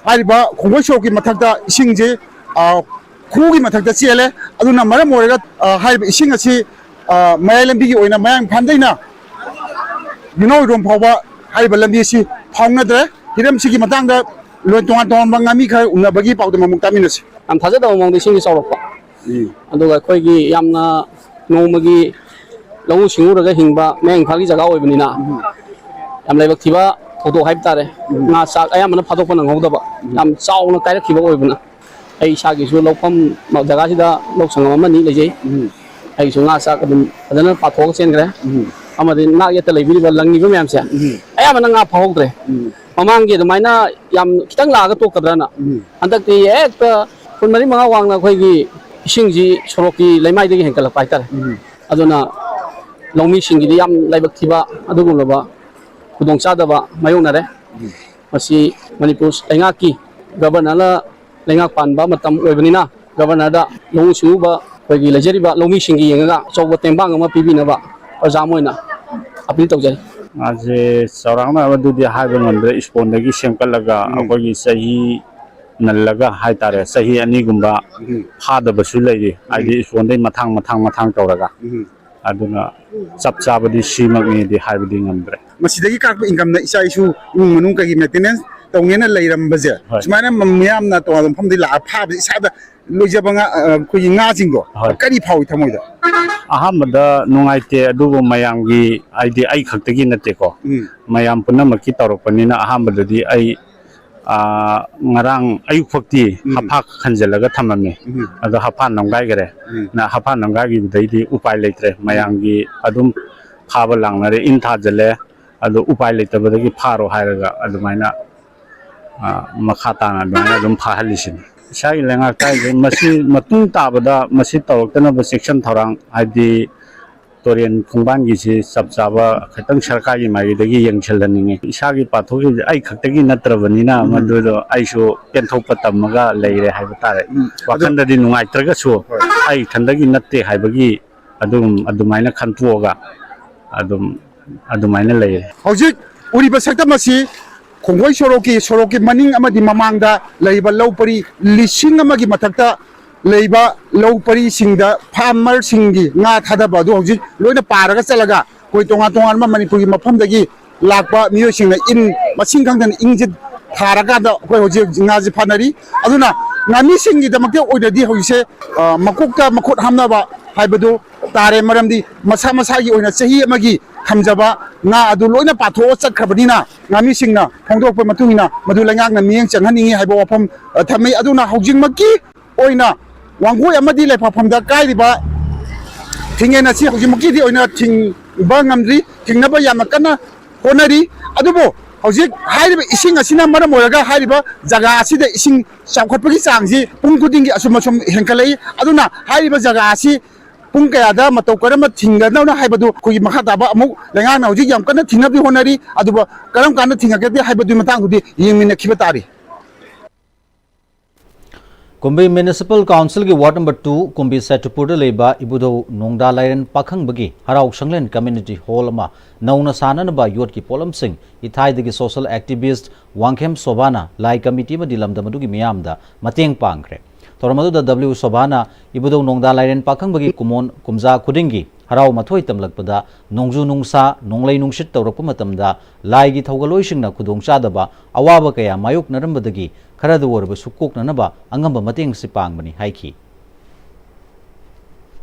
ꯍꯥꯏꯔꯤꯕ ꯈꯣꯡꯕꯣꯏ ꯁꯣꯔꯣꯛꯀꯤ ꯃꯊꯛꯇ ꯏꯁꯤꯡꯁꯤ, ꯑ, ꯈꯨꯒꯤ ꯃꯊꯛꯇ ꯆꯦꯜꯂꯦ꯫ ꯑꯗꯨꯅ ꯃꯔꯝ ꯑꯣꯏꯔꯒ, ꯑ, ꯍꯥꯏꯔꯤꯕ ꯏꯁꯤꯡ ꯑꯁꯤ, ꯑ, ꯃꯌꯥꯏ ꯂꯝꯕꯤꯒꯤ ꯑꯣꯏꯅ ꯃꯌꯥꯡ ꯏꯝꯐꯥꯜꯗꯩꯅ ꯌꯨꯝꯅꯥꯝ ꯍꯨꯏꯗ꯭ꯔꯣꯝ ꯐꯥꯎꯕ ꯍꯥꯏꯔꯤꯕ ꯂꯝꯕꯤ ꯑꯁꯤ ꯐꯥꯎꯅꯗ꯭ꯔꯦ꯫ ꯍꯤꯔꯝꯁꯤꯒꯤ ꯃꯇꯥꯡꯗ ꯂꯣꯟ ꯇꯣꯉꯥꯟ ꯇꯣꯉꯥꯟꯕ ꯉꯥꯃꯤ ꯈꯔ ꯎꯅꯕꯒꯤ ꯄꯥꯎꯗꯝ ꯑꯃꯨꯛ ꯇꯥꯃꯤꯟꯅꯁꯤ꯫ ꯌꯥꯝ ꯊꯥꯖꯗꯕ ꯃꯑꯣꯡꯗ ꯏꯁꯤꯡꯁꯦ ꯆꯥꯎꯔꯛꯄ꯫ ꯑꯗꯨꯒ ꯑꯩꯈꯣꯏꯒꯤ ꯌꯥꯝꯅ ꯅꯣꯡꯃꯒꯤ ꯂꯧꯎ ꯁꯤꯡꯎꯔꯒ ꯍꯤꯡꯕ ꯃꯌꯥꯡ ꯏꯝꯐꯥꯜꯒꯤ ꯖꯒꯥ ꯑꯣꯏꯕꯅꯤꯅ ꯌꯥꯝ ꯂꯥꯏꯕꯛ ꯊꯤꯕ ꯊꯧꯗꯣꯛ ꯍꯥꯏꯕ ꯇꯥꯔꯦ꯫ ꯉꯥ ꯆꯥꯛ ꯑꯌꯥꯝꯕꯅ ꯐꯥꯗꯣꯛꯄ ꯅꯪꯍꯧꯗꯕ, ꯌꯥꯝ ꯆꯥꯎꯅ ꯀꯥꯏꯔꯛꯈꯤꯕ ꯑꯣꯏꯕꯅ꯫ ꯑꯩ ꯏꯁꯥꯒꯤꯁꯨ ꯂꯧꯐꯝ ꯖꯒꯥꯁꯤꯗ ꯂꯧ ꯁꯪꯉꯝ ꯑꯃꯅꯤ ꯂꯩꯖꯩ꯫ ꯑꯩꯁꯨ ꯉꯥ ꯆꯥꯛ ꯑꯗꯨꯝ ꯐꯖꯅ ꯄꯥꯊꯣꯛꯑꯒ ꯆꯦꯟꯈ꯭ꯔꯦ꯫ ꯎꯝ꯫ ꯑꯃꯗꯤ ꯅꯥꯛ ꯌꯦꯠꯇ ꯂꯩꯕꯤꯔꯤꯕ ꯂꯪꯉꯤꯕ ꯃꯌꯥꯝꯁꯦ, ꯎꯝ꯫ ꯑꯌꯥꯝꯕꯅ ꯉꯥ ꯐꯥꯍꯧꯗ꯭ꯔꯦ꯫ ꯎꯝ꯫ ꯃꯃꯥꯡꯒꯤ ꯑꯗꯨꯃꯥꯏꯅ ꯌꯥꯝ ꯈꯤꯇꯪ ꯂꯥꯛꯑꯒ ꯇꯣꯛꯀꯗ꯭ꯔꯅ, ꯎꯝ꯫ ꯍꯟꯗꯛꯇꯤ ꯍꯦꯛꯇ ꯐꯨꯠ ꯃꯔꯤ ꯃꯉꯥ ꯋꯥꯡꯅ ꯑꯩꯈꯣꯏꯒꯤ ꯏꯁꯤꯡꯁꯤ ꯁꯣꯔꯣꯛꯀꯤ ꯂꯩꯃꯥꯏꯗꯒꯤ ꯍꯦꯟꯒꯠꯂꯛꯄ ꯍꯥꯏꯇꯥꯔꯦ꯫ ꯎꯝ꯫ ꯑꯗꯨꯅ ꯂꯧꯃꯤꯁꯤꯡꯒꯤꯗꯤ ꯌꯥꯝ ꯂꯥꯏꯕꯛ ꯊꯤꯕ ꯑꯗꯨꯒꯨꯝꯂꯕ ꯈꯨꯗꯣꯡꯆꯥꯗꯕ ꯃꯥꯌꯣꯛꯅꯔꯦ꯫ ꯎꯝ꯫ ꯃꯁꯤ ꯃꯅꯤꯄꯨꯔ ꯂꯩꯉꯥꯛꯀꯤ ꯒꯕꯔꯅꯔꯅ ꯂꯩꯉꯥꯛ ꯄꯥꯟꯕ ꯃꯇꯝ ꯑꯣꯏꯕꯅꯤꯅ, ꯒꯕꯔꯅꯔꯗ ꯂꯧꯎ ꯁꯤꯡꯎꯕ ꯑꯩꯈꯣꯏꯒꯤ ꯂꯩꯖꯔꯤꯕ ꯂꯧꯃꯤꯁꯤꯡꯒꯤ ꯌꯦꯡꯉꯒ ꯑꯆꯧꯕ ꯇꯦꯡꯕꯥꯡ ꯑꯃ ꯄꯤꯕꯤꯅꯕ ꯄ꯭ꯔꯖꯥ ꯑꯃ ꯑꯣꯏꯅ ꯑꯄꯤꯜ ꯇꯧꯖꯔꯤ꯫ ꯃꯥꯁꯦ ꯆꯥꯎꯔꯥꯛꯅ ꯑꯗꯨꯗꯤ ꯍꯥꯏꯕ ꯉꯝꯗ꯭ꯔꯦ꯫ ꯏꯁꯄꯣꯟꯗꯒꯤ ꯁꯦꯝꯒꯠꯂꯒ ꯎꯝ꯫ ꯑꯩꯈꯣꯏꯒꯤ ꯆꯍꯤ ꯅꯜꯂꯒ ꯍꯥꯏꯇꯥꯔꯦ, ꯆꯍꯤ ꯑꯅꯤꯒꯨꯝꯕ ꯎꯝ꯫ ꯐꯥꯗꯕꯁꯨ ꯂꯩꯔꯤ꯫ ꯎꯝ꯫ ꯍꯥꯏꯗꯤ ꯏꯁꯄꯣꯟꯗꯒꯤ ꯃꯊꯥꯡ ꯃꯊꯥꯡ ꯃꯊꯥꯡ ꯇꯧꯔꯒ꯫ ꯎꯝ꯫ ꯑꯗꯨꯅ ꯆꯞ ꯆꯥꯕꯗꯤ ꯁꯤꯃꯛꯅꯤꯗꯤ ꯍꯥꯏꯕꯗꯤ ꯉꯝꯗ꯭ꯔꯦ꯫ ꯃꯁꯤꯗꯒꯤ ꯀꯥꯔꯛꯄ ꯏꯟꯀꯝꯅ ꯏꯆꯥ ꯏꯁꯨ ꯏꯃꯨꯡ ꯃꯅꯨꯡ ꯀꯩꯒꯤ ꯃꯦꯟꯇꯦꯅꯦꯟꯁ ꯇꯧꯅꯦꯅ ꯂꯩꯔꯝꯕꯁꯦ, ꯍꯣꯏ꯫ ꯁꯨꯃꯥꯏꯅ ꯃ-, ꯃꯤꯌꯥꯝꯅ ꯇꯣꯉꯥꯟꯕ ꯃꯐꯝꯗꯒꯤ ꯂꯥꯛꯑ ꯐꯥꯕꯁꯦ ꯏꯁꯥꯗ ꯂꯣꯏꯖꯕ ꯉꯥ, ꯑ, ꯑꯩꯈꯣꯏꯒꯤ ꯉꯥꯁꯤꯡꯗꯣ ꯍꯣꯏ꯫ ꯀꯔꯤ ꯐꯥꯎꯏ ꯊꯃꯣꯏꯗ? ꯑꯍꯥꯟꯕꯗ ꯅꯨꯡꯉꯥꯏꯇꯦ, ꯑꯗꯨꯕꯨ ꯃꯌꯥꯝꯒꯤ, ꯍꯥꯏꯗꯤ ꯑꯩ ꯈꯛꯇꯒꯤ ꯅꯠꯇꯦꯀꯣ, ꯎꯝ꯫ ꯃꯌꯥꯝ ꯄꯨꯝꯅꯃꯛꯀꯤ ꯇꯧꯔꯛꯄꯅꯤꯅ ꯑꯍꯥꯟꯕꯗꯗꯤ ꯑꯩ, ꯑ, ꯉꯔꯥꯡ ꯑꯌꯨꯛ ꯐꯥꯎꯇꯤ ꯎꯝ꯫ ꯍꯥꯐꯥ ꯈꯟꯖꯤꯜꯂꯒ ꯊꯝꯃꯝꯃꯤ꯫ ꯎꯝ꯫ ꯑꯗꯣ ꯍꯥꯐꯥ ꯅꯝꯒꯥꯏꯈꯔꯦ꯫ ꯎꯝ꯫ ꯅ ꯍꯥꯐꯥ ꯅꯝꯒꯥꯏꯈꯤꯕꯗꯩꯗꯤ ꯎꯄꯥꯏ ꯂꯩꯇ꯭ꯔꯦ꯫ ꯎꯝ꯫ ꯃꯌꯥꯝꯒꯤ ꯑꯗꯨꯝ ꯐꯥꯕ ꯂꯥꯡꯅꯔꯦ, ꯏꯟ ꯊꯥꯖꯤꯜꯂꯦ꯫ ꯑꯗꯨ ꯎꯄꯥꯏ ꯂꯩꯇꯕꯗꯒꯤ ꯐꯥꯔꯣ ꯍꯥꯏꯔꯒ ꯑꯗꯨꯃꯥꯏꯅ, ꯑ, ꯃꯈꯥ ꯇꯥꯅ ꯑꯗꯨꯃꯥꯏꯅ ꯑꯗꯨꯝ ꯐꯥꯍꯜꯂꯤꯁꯤꯅꯤ꯫ ꯏꯁꯥꯒꯤ ꯂꯩꯉꯥꯛ ꯇꯥꯏꯁꯦ ꯃꯁꯤ ꯃꯇꯨꯡ ꯇꯥꯕꯗ ꯃꯁꯤ ꯇꯧꯔꯛꯇꯅꯕ ꯆꯦꯛꯁꯤꯟ ꯊꯧꯔꯥꯡ, ꯍꯥꯏꯗꯤ ꯇꯨꯔꯦꯟ ꯈꯣꯡꯕꯥꯟꯒꯤꯁꯤ ꯆꯞ ꯆꯥꯕ ꯈꯤꯇꯪ ꯁꯔꯀꯥꯔꯒꯤ ꯃꯥꯏꯀꯩꯗꯒꯤ ꯌꯦꯡꯁꯤꯜꯍꯟꯅꯤꯡꯉꯤ꯫ ꯏꯁꯥꯒꯤ ꯄꯥꯊꯣꯛꯈꯤꯕꯁꯦ ꯑꯩ ꯈꯛꯇꯒꯤ ꯅꯠꯇ꯭ꯔꯕꯅꯤꯅ ꯎꯝ꯫ ꯃꯗꯨꯗꯣ ꯑꯩꯁꯨ ꯄꯦꯟꯊꯣꯛꯄ ꯇꯝꯃꯒ ꯂꯩꯔꯦ ꯍꯥꯏꯕ ꯇꯥꯔꯦ꯫ ꯎꯝ꯫ ꯑꯗꯣ ꯋꯥꯈꯜꯗꯗꯤ ꯅꯨꯡꯉꯥꯏꯇ꯭ꯔꯒꯁꯨ ꯍꯣꯏ꯫ ꯑꯩ ꯏꯊꯟꯗꯒꯤ ꯅꯠꯇꯦ ꯍꯥꯏꯕꯒꯤ ꯑꯗꯨꯝ ꯑꯗꯨꯃꯥꯏꯅ ꯈꯟꯇꯣꯛꯑꯒ ꯑꯗꯨꯝ ꯑꯗꯨꯃꯥꯏꯅ ꯂꯩꯔꯦ꯫ ꯍꯧꯖꯤꯛ ꯎꯔꯤꯕ ꯁꯛꯇꯝ ꯑꯁꯤ ꯈꯣꯡꯕꯣꯏ ꯁꯣꯔꯣꯛꯀꯤ, ꯁꯣꯔꯣꯛꯀꯤ ꯃꯅꯤꯡ ꯑꯃꯗꯤ ꯃꯃꯥꯡꯗ ꯂꯩꯔꯤꯕ ꯂꯧ ꯄꯔꯤ ꯂꯤꯁꯤꯡ ꯑꯃꯒꯤ ꯃꯊꯛꯇ ꯂꯩꯕ ꯂꯧ ꯄꯔꯤꯁꯤꯡꯗ ꯐꯥꯔꯃꯔꯁꯤꯡꯒꯤ ꯉꯥ ꯊꯥꯗꯕ ꯑꯗꯨ ꯍꯧꯖꯤꯛ ꯂꯣꯏꯅ ꯄꯥꯔꯒ ꯆꯠꯂꯒ ꯑꯩꯈꯣꯏ ꯇꯣꯉꯥꯟ ꯇꯣꯉꯥꯟꯕ ꯃꯅꯤꯄꯨꯔꯒꯤ ꯃꯐꯝꯗꯒꯤ ꯂꯥꯛꯄ ꯃꯤꯑꯣꯏꯁꯤꯡꯅ ꯏꯟ ꯃꯁꯤꯡ ꯈꯪꯗꯅ ꯏꯟꯁꯦ ꯊꯥꯔꯀꯥꯟꯗ ꯑꯩꯈꯣꯏ ꯍꯧꯖꯤꯛ ꯍꯧꯖꯤꯛ ꯉꯥꯁꯦ ꯐꯥꯅꯔꯤ꯫ ꯑꯗꯨꯅ ꯉꯥꯃꯤꯁꯤꯡꯒꯤꯗꯃꯛꯇ ꯑꯣꯏꯅꯗꯤ ꯍꯧꯖꯤꯛꯁꯦ, ꯑ, ꯃꯀꯣꯛꯇ ꯃꯈꯨꯠ ꯍꯥꯝꯅꯕ ꯍꯥꯏꯕꯗꯨ ꯇꯥꯔꯦ꯫ ꯃꯔꯝꯗꯤ ꯃꯁꯥ ꯃꯁꯥꯒꯤ ꯑꯣꯏꯅ ꯆꯍꯤ ꯑꯃꯒꯤ ꯊꯝꯖꯕ ꯉꯥ ꯑꯗꯨ ꯂꯣꯏꯅ ꯄꯥꯊꯣꯛꯑ ꯆꯠꯈ꯭ꯔꯕꯅꯤꯅ, ꯉꯥꯃꯤꯁꯤꯡꯅ ꯐꯣꯡꯗꯣꯔꯛꯄ ꯃꯇꯨꯡ ꯏꯟꯅ ꯃꯗꯨ ꯂꯩꯉꯥꯛꯅ ꯃꯤꯠꯌꯦꯡ ꯆꯪꯍꯟꯅꯤꯡꯉꯤ ꯍꯥꯏꯕ ꯋꯥꯐꯝ, ꯑ, ꯊꯝꯃꯤ꯫ ꯑꯗꯨꯅ ꯍꯧꯖꯤꯛꯃꯛꯀꯤ ꯑꯣꯏꯅ ꯋꯥꯡꯒꯣꯏ ꯑꯃꯗꯤ ꯂꯩꯐꯝꯐꯝꯗ ꯀꯥꯏꯔꯤꯕ ꯊꯤꯡꯉꯦꯟ ꯑꯁꯤ ꯍꯧꯖꯤꯛꯃꯛꯀꯤꯗꯤ ꯑꯣꯏꯅ ꯊꯤꯡꯕ ꯉꯝꯗ꯭ꯔꯤ, ꯊꯤꯡꯅꯕ ꯌꯥꯝꯅ ꯀꯟꯅ ꯍꯣꯠꯅꯔꯤ꯫ ꯑꯗꯨꯕꯨ ꯍꯧꯖꯤꯛ ꯍꯥꯏꯔꯤꯕ ꯏꯁꯤꯡ ꯑꯁꯤꯅ ꯃꯔꯝ ꯑꯣꯏꯔꯒ ꯍꯥꯏꯔꯤꯕ ꯖꯒꯥ ꯑꯁꯤꯗ ꯏꯁꯤꯡ ꯆꯥꯎꯈꯠꯄꯒꯤ ꯆꯥꯡꯁꯤ ꯄꯨꯡ ꯈꯨꯗꯤꯡꯒꯤ ꯑꯁꯨꯝ ꯑꯁꯨꯝ ꯍꯦꯟꯒꯠꯂꯛꯏ꯫ ꯑꯗꯨꯅ ꯍꯥꯏꯔꯤꯕ ꯖꯒꯥ ꯑꯁꯤ ꯄꯨꯡ ꯀꯌꯥꯗ ꯃꯇꯧ ꯀꯔꯝꯅ ꯊꯤꯡꯒꯗꯕꯅꯣ ꯍꯥꯏꯕꯗꯨ ꯑꯩꯈꯣꯏꯒꯤ ꯃꯈꯥ ꯇꯥꯕ ꯑꯃꯨꯛ ꯂꯩꯉꯥꯛꯅ ꯍꯧꯖꯤꯛ ꯌꯥꯝ ꯀꯟꯅ ꯊꯤꯡꯅꯕꯗꯤ ꯍꯣꯠꯅꯔꯤ꯫ ꯑꯗꯨꯕꯨ ꯀꯔꯝ ꯀꯥꯟꯗ ꯊꯤꯡꯉꯛꯀꯗꯦ ꯍꯥꯏꯕꯗꯨꯒꯤ ꯃꯇꯥꯡꯗꯨꯗꯤ ꯌꯦꯡꯃꯤꯟꯅꯈꯤꯕ ꯇꯥꯔꯤ꯫ ꯀꯨꯝꯕꯤ ꯃ꯭ꯌꯨꯅꯤꯁꯤꯄꯥꯜ ꯀꯥꯎꯟꯁꯤꯜꯒꯤ ꯋꯥꯔꯗ ꯅꯝꯕꯔ ꯇꯨ ꯀꯨꯝꯕꯤ ꯁꯦꯇꯨꯄꯨꯔꯗ ꯂꯩꯕ ꯏꯕꯨꯙꯧ ꯅꯣꯡꯗꯥ ꯂꯥꯏꯔꯦꯟ ꯄꯥꯈꯪꯕꯒꯤ ꯍꯔꯥꯎ ꯁꯪꯂꯦꯟ ꯀꯝꯃ꯭ꯌꯨꯅꯤꯇꯤ ꯍꯣꯜ ꯑꯃ ꯅꯧꯅ ꯁꯥꯅꯅꯕ ꯌꯣꯠꯀꯤ ꯄꯣꯠꯂꯝꯁꯤꯡ ꯏꯊꯥꯏꯗꯒꯤ ꯁꯣꯁꯦꯜ ꯑꯦꯛꯇꯤꯚꯤꯁ꯭ꯠ ꯋꯥꯡꯈꯦꯝ ꯁꯣꯚꯥꯅ ꯂꯥꯏ ꯀꯝꯃꯤꯇꯤ ꯑꯃꯗꯤ ꯂꯝꯗꯝ ꯑꯗꯨꯒꯤ ꯃꯤꯌꯥꯝꯗ ꯃꯇꯦꯡ ꯄꯥꯡꯈ꯭ꯔꯦ꯫ ꯊꯧꯔꯝ ꯑꯗꯨꯗ ꯗꯕ꯭ꯂꯤꯎ ꯁꯣꯚꯥꯅ ꯏꯕꯨꯙꯧ ꯅꯣꯡꯗꯥ ꯂꯥꯏꯔꯦꯟ ꯄꯥꯈꯪꯕꯒꯤ ꯀꯨꯃꯣꯟ ꯀꯨꯝꯖꯥ ꯈꯨꯗꯤꯡꯒꯤ ꯍꯔꯥꯎ ꯃꯊꯣꯏ ꯇꯝꯂꯛꯄꯗ ꯅꯣꯡꯖꯨ ꯅꯨꯡꯁꯥ, ꯅꯣꯡꯂꯩ ꯅꯨꯡꯁꯤꯠ ꯇꯧꯔꯛꯄ ꯃꯇꯝꯗ ꯂꯥꯏꯒꯤ ꯊꯧꯒꯜꯂꯣꯏꯁꯤꯡꯅ ꯈꯨꯗꯣꯡꯆꯥꯗꯕ, ꯑꯋꯥꯕ ꯀꯌꯥ ꯃꯥꯌꯣꯛꯅꯔꯝꯕꯗꯒꯤ ꯈꯔꯗ ꯑꯣꯏꯔꯕꯁꯨ ꯀꯣꯛꯅꯅꯕ ꯑꯉꯝꯕ ꯃꯇꯦꯡꯁꯤ ꯄꯥꯡꯕꯅꯤ ꯍꯥꯏꯈꯤ꯫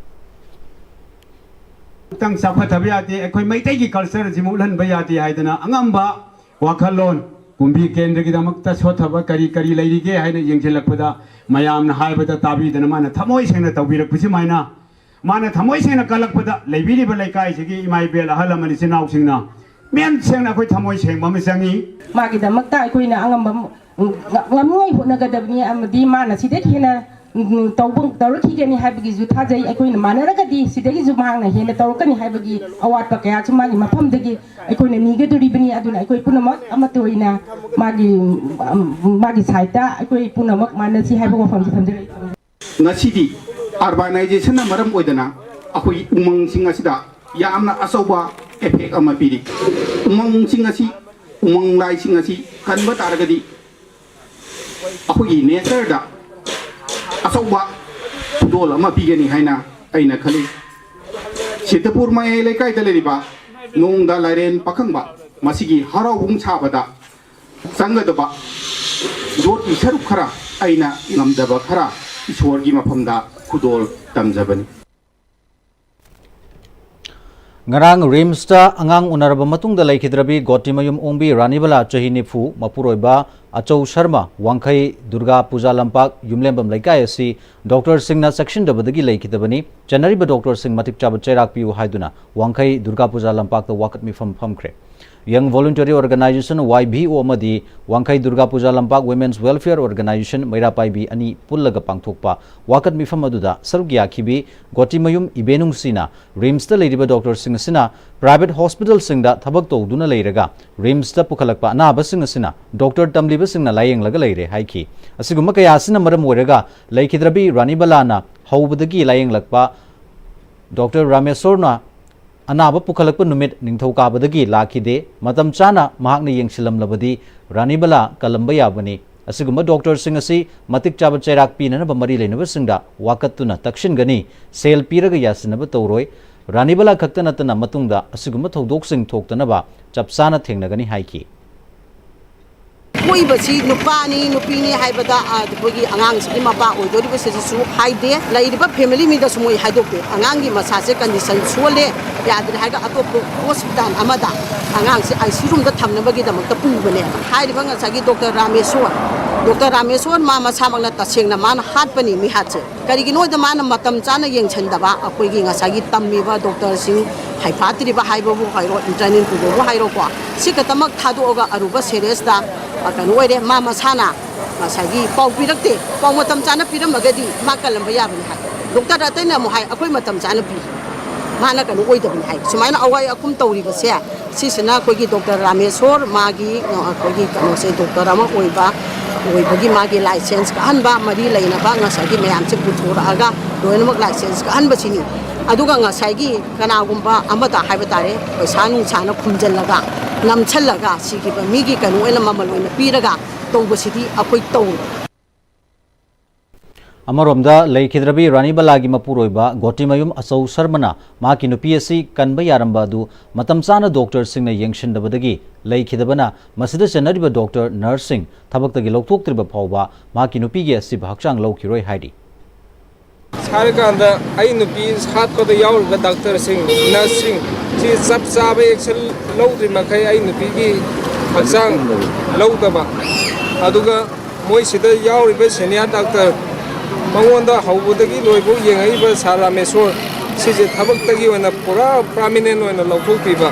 ꯑꯃꯨꯛꯇꯪ ꯆꯥꯎꯈꯠꯇꯕ ꯌꯥꯗꯦ, ꯑꯩꯈꯣꯏ ꯃꯩꯇꯩꯒꯤ culture ꯑꯁꯤ ꯃꯨꯠꯍꯟꯕ ꯌꯥꯗꯦ ꯍꯥꯏꯗꯅ ꯑꯉꯝꯕ ꯋꯥꯈꯜꯂꯣꯟ ꯀꯨꯝꯕꯤ ꯀꯦꯟꯗ꯭ꯔꯒꯤꯗꯃꯛꯇ ꯁꯣꯠꯊꯕ ꯀꯔꯤ ꯀꯔꯤ ꯂꯩꯔꯤꯒꯦ ꯍꯥꯏꯅ ꯌꯦꯡꯁꯤꯜꯂꯛꯄꯗ ꯃꯌꯥꯝꯅ ꯍꯥꯏꯕꯗ ꯇꯥꯕꯤꯗꯅ ꯃꯥꯅ ꯊꯃꯣꯏ ꯁꯦꯡꯅ ꯇꯧꯕꯤꯔꯛꯄ ꯁꯨꯃꯥꯏꯅ ꯃꯥꯅ ꯊꯃꯣꯏ ꯁꯦꯡꯅ ꯀꯜꯂꯛꯄꯗ ꯂꯩꯕꯤꯔꯤꯕ ꯂꯩꯀꯥꯏꯁꯤꯒꯤ ꯏꯃꯥ ꯏꯕꯦꯜ ꯑꯍꯜ ꯂꯃꯟ ꯏꯆꯤꯟ ꯏꯅꯥꯎꯁꯤꯡꯅ ꯃꯦꯟ ꯁꯦꯡꯅ ꯑꯩꯈꯣꯏ ꯊꯃꯣꯏ ꯁꯦꯡꯕ ꯑꯃ ꯆꯪꯉꯤ꯫ ꯃꯥꯒꯤꯗꯃꯛꯇ ꯑꯩꯈꯣꯏꯅ ꯑꯉꯝꯕ ꯉꯝꯅꯤꯡꯉꯥꯏ ꯍꯣꯠꯅꯒꯗꯕꯅꯤ ꯑꯃꯗꯤ ꯃꯥꯅ ꯁꯤꯗꯒꯤ ꯍꯦꯟꯅ ꯇꯧꯕ ꯇꯧꯔꯛꯈꯤꯒꯅꯤ ꯍꯥꯏꯕꯒꯤꯁꯨ ꯊꯥꯖꯩ꯫ ꯑꯩꯈꯣꯏꯅ ꯃꯥꯟꯅꯔꯒꯗꯤ ꯁꯤꯗꯒꯤꯁꯨ ꯃꯍꯥꯛꯅ ꯍꯦꯟꯅ ꯇꯧꯔꯛꯀꯅꯤ ꯍꯥꯏꯕꯒꯤ ꯑꯋꯥꯠꯄ ꯀꯌꯥꯁꯨ ꯃꯥꯒꯤ ꯃꯐꯝꯗꯒꯤ ꯑꯩꯈꯣꯏꯅ ꯅꯤꯒꯗꯣꯔꯤꯕꯅꯤ꯫ ꯑꯗꯨꯅ ꯑꯩꯈꯣꯏ ꯄꯨꯝꯅꯃꯛ ꯑꯃꯠꯇ ꯑꯣꯏꯅ ꯃꯥꯒꯤ ꯃꯥꯒꯤ ꯁꯥꯏꯠꯇ ꯑꯩꯈꯣꯏ ꯄꯨꯝꯅꯃꯛ ꯃꯥꯟꯅꯁꯤ ꯍꯥꯏꯕ ꯋꯥꯐꯝꯁꯤ ꯊꯝꯖꯔꯤ꯫ ꯉꯁꯤꯗꯤ urbanisation ꯅ ꯃꯔꯝ ꯑꯣꯏꯗꯅ ꯑꯩꯈꯣꯏꯒꯤ ꯎꯃꯪꯁꯤꯡ ꯑꯁꯤꯗ ꯌꯥꯝꯅ ꯑꯆꯧꯕ effect ꯑꯃ ꯄꯤꯔꯤ꯫ ꯎꯃꯪꯁꯤꯡ ꯑꯁꯤ, ꯎꯃꯪ ꯂꯥꯏꯁꯤꯡ ꯑꯁꯤ ꯀꯟꯕ ꯇꯥꯔꯒꯗꯤ ꯑꯩꯈꯣꯏꯒꯤ nature ꯗ ꯑꯆꯧꯕ ꯈꯨꯗꯣꯜ ꯑꯃ ꯄꯤꯒꯅꯤ ꯍꯥꯏꯅ ꯑꯩꯅ ꯈꯜꯂꯤ꯫ ꯁꯤꯇꯄꯨꯔ ꯃꯌꯥꯏ ꯂꯩꯀꯥꯏꯗ ꯂꯩꯔꯤꯕ ꯅꯣꯡꯗ ꯂꯥꯏꯔꯦꯟ ꯄꯥꯈꯪꯕ ꯃꯁꯤꯒꯤ ꯍꯔꯥꯎꯕꯨꯡ ꯁꯥꯕꯗ ꯆꯪꯒꯗꯕ ꯌꯣꯠꯀꯤ ꯁꯔꯨꯛ ꯈꯔ ꯑꯩꯅ ꯉꯝꯖꯕ ꯈꯔ ꯏꯁꯣꯔꯒꯤ ꯃꯐꯝꯗ ꯈꯨꯗꯣꯜ ꯇꯝꯖꯕꯅꯤ꯫ ꯉꯔꯥꯡ ꯔꯤꯝꯁꯇ ꯑꯉꯥꯡ ꯎꯅꯔꯕ ꯃꯇꯨꯡꯗ ꯂꯩꯈꯤꯗ꯭ꯔꯕꯤ ꯒꯣꯇꯤꯃꯌꯨꯝ ꯑꯣꯡꯕꯤ ꯔꯥꯅꯤꯕꯂꯥ, ꯆꯍꯤ ꯅꯤꯐꯨ, ꯃꯄꯨꯔꯣꯏꯕ ꯑꯆꯧ ꯁꯔꯃ, ꯋꯥꯡꯈꯩ ꯗꯨꯔꯒꯥ ꯄꯨꯖꯥ ꯂꯝꯄꯥꯛ, ꯌꯨꯝꯂꯦꯝꯕꯝ ꯂꯩꯀꯥꯏ ꯑꯁꯤ ꯗꯣꯛꯇꯔꯁꯤꯡꯅ ꯆꯦꯛꯁꯤꯟꯗꯕꯗꯒꯤ ꯂꯩꯈꯤꯗꯕꯅꯤ꯫ ꯆꯦꯟꯅꯔꯤꯕ ꯗꯣꯛꯇꯔꯁꯤꯡ ꯃꯇꯤꯛ ꯆꯥꯕ ꯆꯩꯔꯥꯛ ꯄꯤꯌꯨ ꯍꯥꯏꯗꯨꯅ ꯋꯥꯡꯈꯩ ꯗꯨꯔꯒꯥ ꯄꯨꯖꯥ ꯂꯝꯄꯥꯛꯇ ꯋꯥꯀꯠ ꯃꯤꯐꯝ ꯐꯝꯈ꯭ꯔꯦ꯫ Young Voluntary Organization, ꯋꯥꯏ ꯚꯤ ꯑꯣ, ꯑꯃꯗꯤ ꯋꯥꯡꯈꯩ ꯗꯨꯔꯒꯥ ꯄꯨꯖꯥ ꯂꯝꯄꯥꯛ Women's Welfare Organization, ꯃꯩꯔꯥ ꯄꯥꯏꯕꯤ ꯑꯅꯤ ꯄꯨꯜꯂꯒ ꯄꯥꯡꯊꯣꯛꯄ ꯋꯥꯀꯠ ꯃꯤꯐꯝ ꯑꯗꯨꯗ ꯁꯔꯨꯛ ꯌꯥꯈꯤꯕꯤ ꯒꯣꯇꯤꯃꯌꯨꯝ ꯏꯕꯦꯅꯨꯡꯁꯤꯅ ꯔꯤꯝꯁꯇ ꯂꯩꯔꯤꯕ ꯗꯣꯛꯇꯔꯁꯤꯡ ꯑꯁꯤꯅ ꯄ꯭ꯔꯥꯏꯚꯦꯠ ꯍꯣꯁꯄꯤꯇꯥꯜꯁꯤꯡꯗ ꯊꯕꯛ ꯇꯧꯗꯨꯅ ꯂꯩꯔꯒ ꯔꯤꯝꯁꯇ ꯄꯨꯈꯠꯂꯛꯄ ꯑꯅꯥꯕꯁꯤꯡ ꯑꯁꯤꯅ ꯗꯣꯛꯇꯔ ꯇꯝꯂꯤꯕꯁꯤꯡꯅ ꯂꯥꯌꯦꯡꯂꯒ ꯂꯩꯔꯦ ꯍꯥꯏꯈꯤ꯫ ꯑꯁꯤꯒꯨꯝꯕ ꯀꯌꯥ ꯑꯁꯤꯅ ꯃꯔꯝ ꯑꯣꯏꯔꯒ ꯂꯩꯈꯤꯗ꯭ꯔꯕꯤ ꯔꯥꯅꯤꯕꯂꯥꯅ ꯍꯧꯕꯗꯒꯤ ꯂꯥꯌꯦꯡꯂꯛꯄ ꯗꯣꯛꯇꯔ ꯔꯥꯃꯦꯁꯣꯔꯅ ꯑꯅꯥꯕ ꯄꯨꯈꯠꯂꯛꯄ ꯅꯨꯃꯤꯠ ꯅꯤꯡꯊꯧꯀꯥꯕꯗꯒꯤ ꯂꯥꯛꯈꯤꯗꯦ꯫ ꯃꯇꯝ ꯆꯥꯅ ꯃꯍꯥꯛꯅ ꯌꯦꯡꯁꯤꯜꯂꯝꯂꯕꯗꯤ ꯔꯥꯅꯤꯕꯂꯥ ꯀꯜꯂꯝꯕ ꯌꯥꯕꯅꯤ꯫ ꯑꯁꯤꯒꯨꯝꯕ ꯗꯣꯛꯇꯔꯁꯤꯡ ꯑꯁꯤ ꯃꯇꯤꯛ ꯆꯥꯕ ꯆꯩꯔꯥꯛ ꯄꯤꯅꯅꯕ ꯃꯔꯤ ꯂꯩꯅꯕꯁꯤꯡꯗ ꯋꯥꯀꯠꯇꯨꯅ ꯇꯛꯁꯤꯟꯒꯅꯤ꯫ ꯁꯦꯜ ꯄꯤꯔꯒ ꯌꯥꯁꯤꯟꯅꯕ ꯇꯧꯔꯣꯏ꯫ ꯔꯥꯅꯤꯕꯂꯥ ꯈꯛꯇ ꯅꯠꯇꯅ ꯃꯇꯨꯡꯗ ꯑꯁꯤꯒꯨꯝꯕ ꯊꯧꯗꯣꯛꯁꯤꯡ ꯊꯣꯛꯇꯅꯕ ꯆꯞ ꯆꯥꯅ ꯊꯦꯡꯅꯒꯅꯤ ꯍꯥꯏꯈꯤ꯫ ꯄꯣꯛꯏꯕꯁꯤ ꯅꯨꯄꯥꯅꯤ ꯅꯨꯄꯤꯅꯤ ꯍꯥꯏꯕꯗ, ꯑ, ꯑꯩꯈꯣꯏꯒꯤ ꯑꯉꯥꯡꯁꯤꯒꯤ ꯃꯄꯥ ꯑꯣꯏꯗꯣꯔꯤꯕꯁꯤꯗꯁꯨ ꯍꯥꯏꯗꯦ, ꯂꯩꯔꯤꯕ ꯐꯦꯃꯤꯂꯤ ꯃꯤꯗꯁꯨ ꯃꯣꯏ ꯍꯥꯏꯗꯣꯛꯇꯦ꯫ ꯑꯉꯥꯡꯒꯤ ꯃꯁꯥꯁꯦ ꯀꯟꯗꯤꯁꯟ ꯁꯣꯜꯂꯦ, ꯌꯥꯗ꯭ꯔꯦ ꯍꯥꯏꯔꯒ ꯑꯇꯣꯞꯄ ꯍꯣꯁꯄꯤꯇꯥꯜ ꯑꯃꯗ ꯑꯉꯥꯡꯁꯦ ꯑꯥꯏ ꯁꯤ ꯔꯨꯝꯗ ꯊꯝꯅꯕꯒꯤꯗꯃꯛꯇ ꯄꯨꯕꯅꯦꯕ꯫ ꯍꯥꯏꯔꯤꯕ ꯉꯁꯥꯏꯒꯤ ꯗꯣꯛꯇꯔ ꯔꯥꯃꯦꯁꯣꯔ, ꯗꯣꯛꯇꯔ ꯔꯥꯃꯦꯁꯣꯔ ꯃꯥ ꯃꯁꯥꯃꯛꯅ ꯇꯁꯦꯡꯅ ꯃꯥꯅ ꯍꯥꯠꯄꯅꯤ ꯃꯤꯍꯥꯠꯁꯦ꯫ ꯀꯔꯤꯒꯤꯅꯣꯗ ꯃꯥꯅ ꯃꯇꯝ ꯆꯥꯅ ꯌꯦꯡꯁꯤꯟꯗꯕ, ꯑꯩꯈꯣꯏꯒꯤ ꯉꯁꯥꯏꯒꯤ ꯇꯝꯃꯤꯕ ꯗꯣꯛꯇꯔꯁꯤꯡ ꯍꯩꯐꯥꯠꯇ꯭ꯔꯤꯕ ꯍꯥꯏꯕꯕꯨ ꯍꯥꯏꯔꯣ, ꯏꯟꯇꯔꯅꯦꯜ ꯄꯨꯕꯕꯨ ꯍꯥꯏꯔꯣꯀꯣ, ꯁꯤ ꯈꯛꯇꯃꯛ ꯊꯥꯗꯣꯛꯑꯒ ꯑꯔꯨꯕ ꯁꯦꯔꯤꯌꯁꯇ, ꯑ, ꯀꯩꯅꯣ ꯑꯣꯏꯔꯦ, ꯃꯥ ꯃꯁꯥꯅ ꯉꯁꯥꯏꯒꯤ ꯄꯥꯎ ꯄꯤꯔꯛꯇꯦ, ꯄꯥꯎ ꯃꯇꯝ ꯆꯥꯅ ꯄꯤꯔꯝꯃꯒꯗꯤ ꯃꯥ ꯀꯜꯂꯝꯕ ꯌꯥꯕꯅꯤ ꯍꯥꯏ꯫ ꯗꯣꯛꯇꯔ ꯑꯇꯩꯅ ꯑꯃꯨꯛ ꯍꯥꯏ, ꯑꯩꯈꯣꯏ ꯃꯇꯝ ꯆꯥꯅ ꯄꯤ, ꯃꯥꯅ ꯀꯩꯅꯣ ꯑꯣꯏꯗꯕꯅꯤ ꯍꯥꯏ꯫ ꯁꯨꯃꯥꯏꯅ ꯑꯋꯥꯏ ꯑꯈꯨꯝ ꯇꯧꯔꯤꯕꯁꯦ, ꯁꯤꯁꯤꯅ ꯑꯩꯈꯣꯏꯒꯤ ꯗꯣꯛꯇꯔ ꯔꯥꯃꯦꯁꯣꯔ ꯃꯥꯒꯤ, ꯑ, ꯑꯩꯈꯣꯏꯒꯤ ꯀꯩꯅꯣꯁꯦ ꯗꯣꯛꯇꯔ ꯑꯃ ꯑꯣꯏꯕ, ꯑꯣꯏꯕꯒꯤ ꯃꯥꯒꯤ ꯂꯥꯏꯁꯦꯟꯁ ꯀꯛꯍꯟꯕ, ꯃꯔꯤ ꯂꯩꯅꯕ ꯉꯁꯥꯏꯒꯤ ꯃꯌꯥꯝꯁꯦ ꯄꯨꯊꯣꯔꯛꯑꯒ ꯂꯣꯏꯅꯃꯛ ꯂꯥꯏꯁꯦꯟꯁ ꯀꯛꯍꯟꯕꯁꯤꯅꯤ꯫ ꯑꯗꯨꯒ ꯉꯁꯥꯏꯒꯤ ꯀꯅꯥꯒꯨꯝꯕ ꯑꯃꯗ ꯍꯥꯏꯕ ꯇꯥꯔꯦ, ꯄꯩꯁꯥ ꯅꯨꯡꯁꯥꯅ ꯈꯨꯝꯖꯤꯜꯂꯒ, ꯅꯝꯁꯤꯜꯂꯒ, ꯁꯤꯈꯤꯕ ꯃꯤꯒꯤ ꯀꯩꯅꯣ ꯑꯣꯏꯅ ꯃꯃꯜ ꯑꯣꯏꯅ ꯄꯤꯔꯒ ꯇꯧꯕꯁꯤꯗꯤ ꯑꯩꯈꯣꯏ ꯇꯧꯔꯣꯏ꯫ ꯑꯃꯔꯣꯝꯗ ꯂꯩꯈꯤꯗ꯭ꯔꯕꯤ ꯔꯥꯅꯤꯕꯂꯥꯒꯤ ꯃꯄꯨꯔꯣꯏꯕ ꯒꯣꯇꯤꯃꯌꯨꯝ ꯑꯆꯧ ꯁꯔꯃꯅ ꯃꯍꯥꯛꯀꯤ ꯅꯨꯄꯤ ꯑꯁꯤ ꯀꯟꯕ ꯌꯥꯔꯝꯕ ꯑꯗꯨ ꯃꯇꯝ ꯆꯥꯅ ꯗꯣꯛꯇꯔꯁꯤꯡꯅ ꯌꯦꯡꯁꯤꯟꯗꯕꯗꯒꯤ ꯂꯩꯈꯤꯗꯕꯅ ꯃꯁꯤꯗ ꯆꯦꯟꯅꯔꯤꯕ ꯗꯣꯛꯇꯔ, ꯅꯔꯁꯁꯤꯡ ꯊꯕꯛꯇꯒꯤ ꯂꯧꯊꯣꯛꯇ꯭ꯔꯤꯕ ꯐꯥꯎꯕ ꯃꯍꯥꯛꯀꯤ ꯅꯨꯄꯤꯒꯤ ꯑꯁꯤꯕ ꯍꯛꯆꯥꯡ ꯂꯧꯈꯤꯔꯣꯏ ꯍꯥꯏꯔꯤ꯫ ꯍꯥꯏꯔꯀꯥꯟꯗ ꯑꯩ ꯅꯨꯄꯤ ꯍꯥꯠꯄꯗ ꯌꯥꯎꯔꯤꯕ ꯗꯥꯛꯇꯔꯁꯤꯡ, ꯅꯔꯁꯁꯤꯡ ꯁꯤ ꯆꯞ ꯆꯥꯕ action ꯂꯧꯗ꯭ꯔꯤ ꯃꯈꯩ ꯑꯩ ꯅꯨꯄꯤꯒꯤ ꯍꯛꯆꯥꯡ ꯂꯧꯗꯕ, ꯑꯗꯨꯒ ꯃꯣꯏꯁꯤꯗ ꯌꯥꯎꯔꯤꯕ senior doctor, ꯃꯉꯣꯟꯗ ꯍꯧꯕꯗꯒꯤ ꯂꯣꯏꯕꯧ ꯌꯦꯡꯉꯛꯏꯕ ꯁꯥꯔ ꯔꯥꯃꯦꯁꯣꯔ, ꯁꯤꯁꯦ ꯊꯕꯛꯇꯒꯤ ꯑꯣꯏꯅ ꯄꯨꯔꯥ permanent ꯑꯣꯏꯅ ꯂꯧꯊꯣꯛꯄꯤꯕ꯫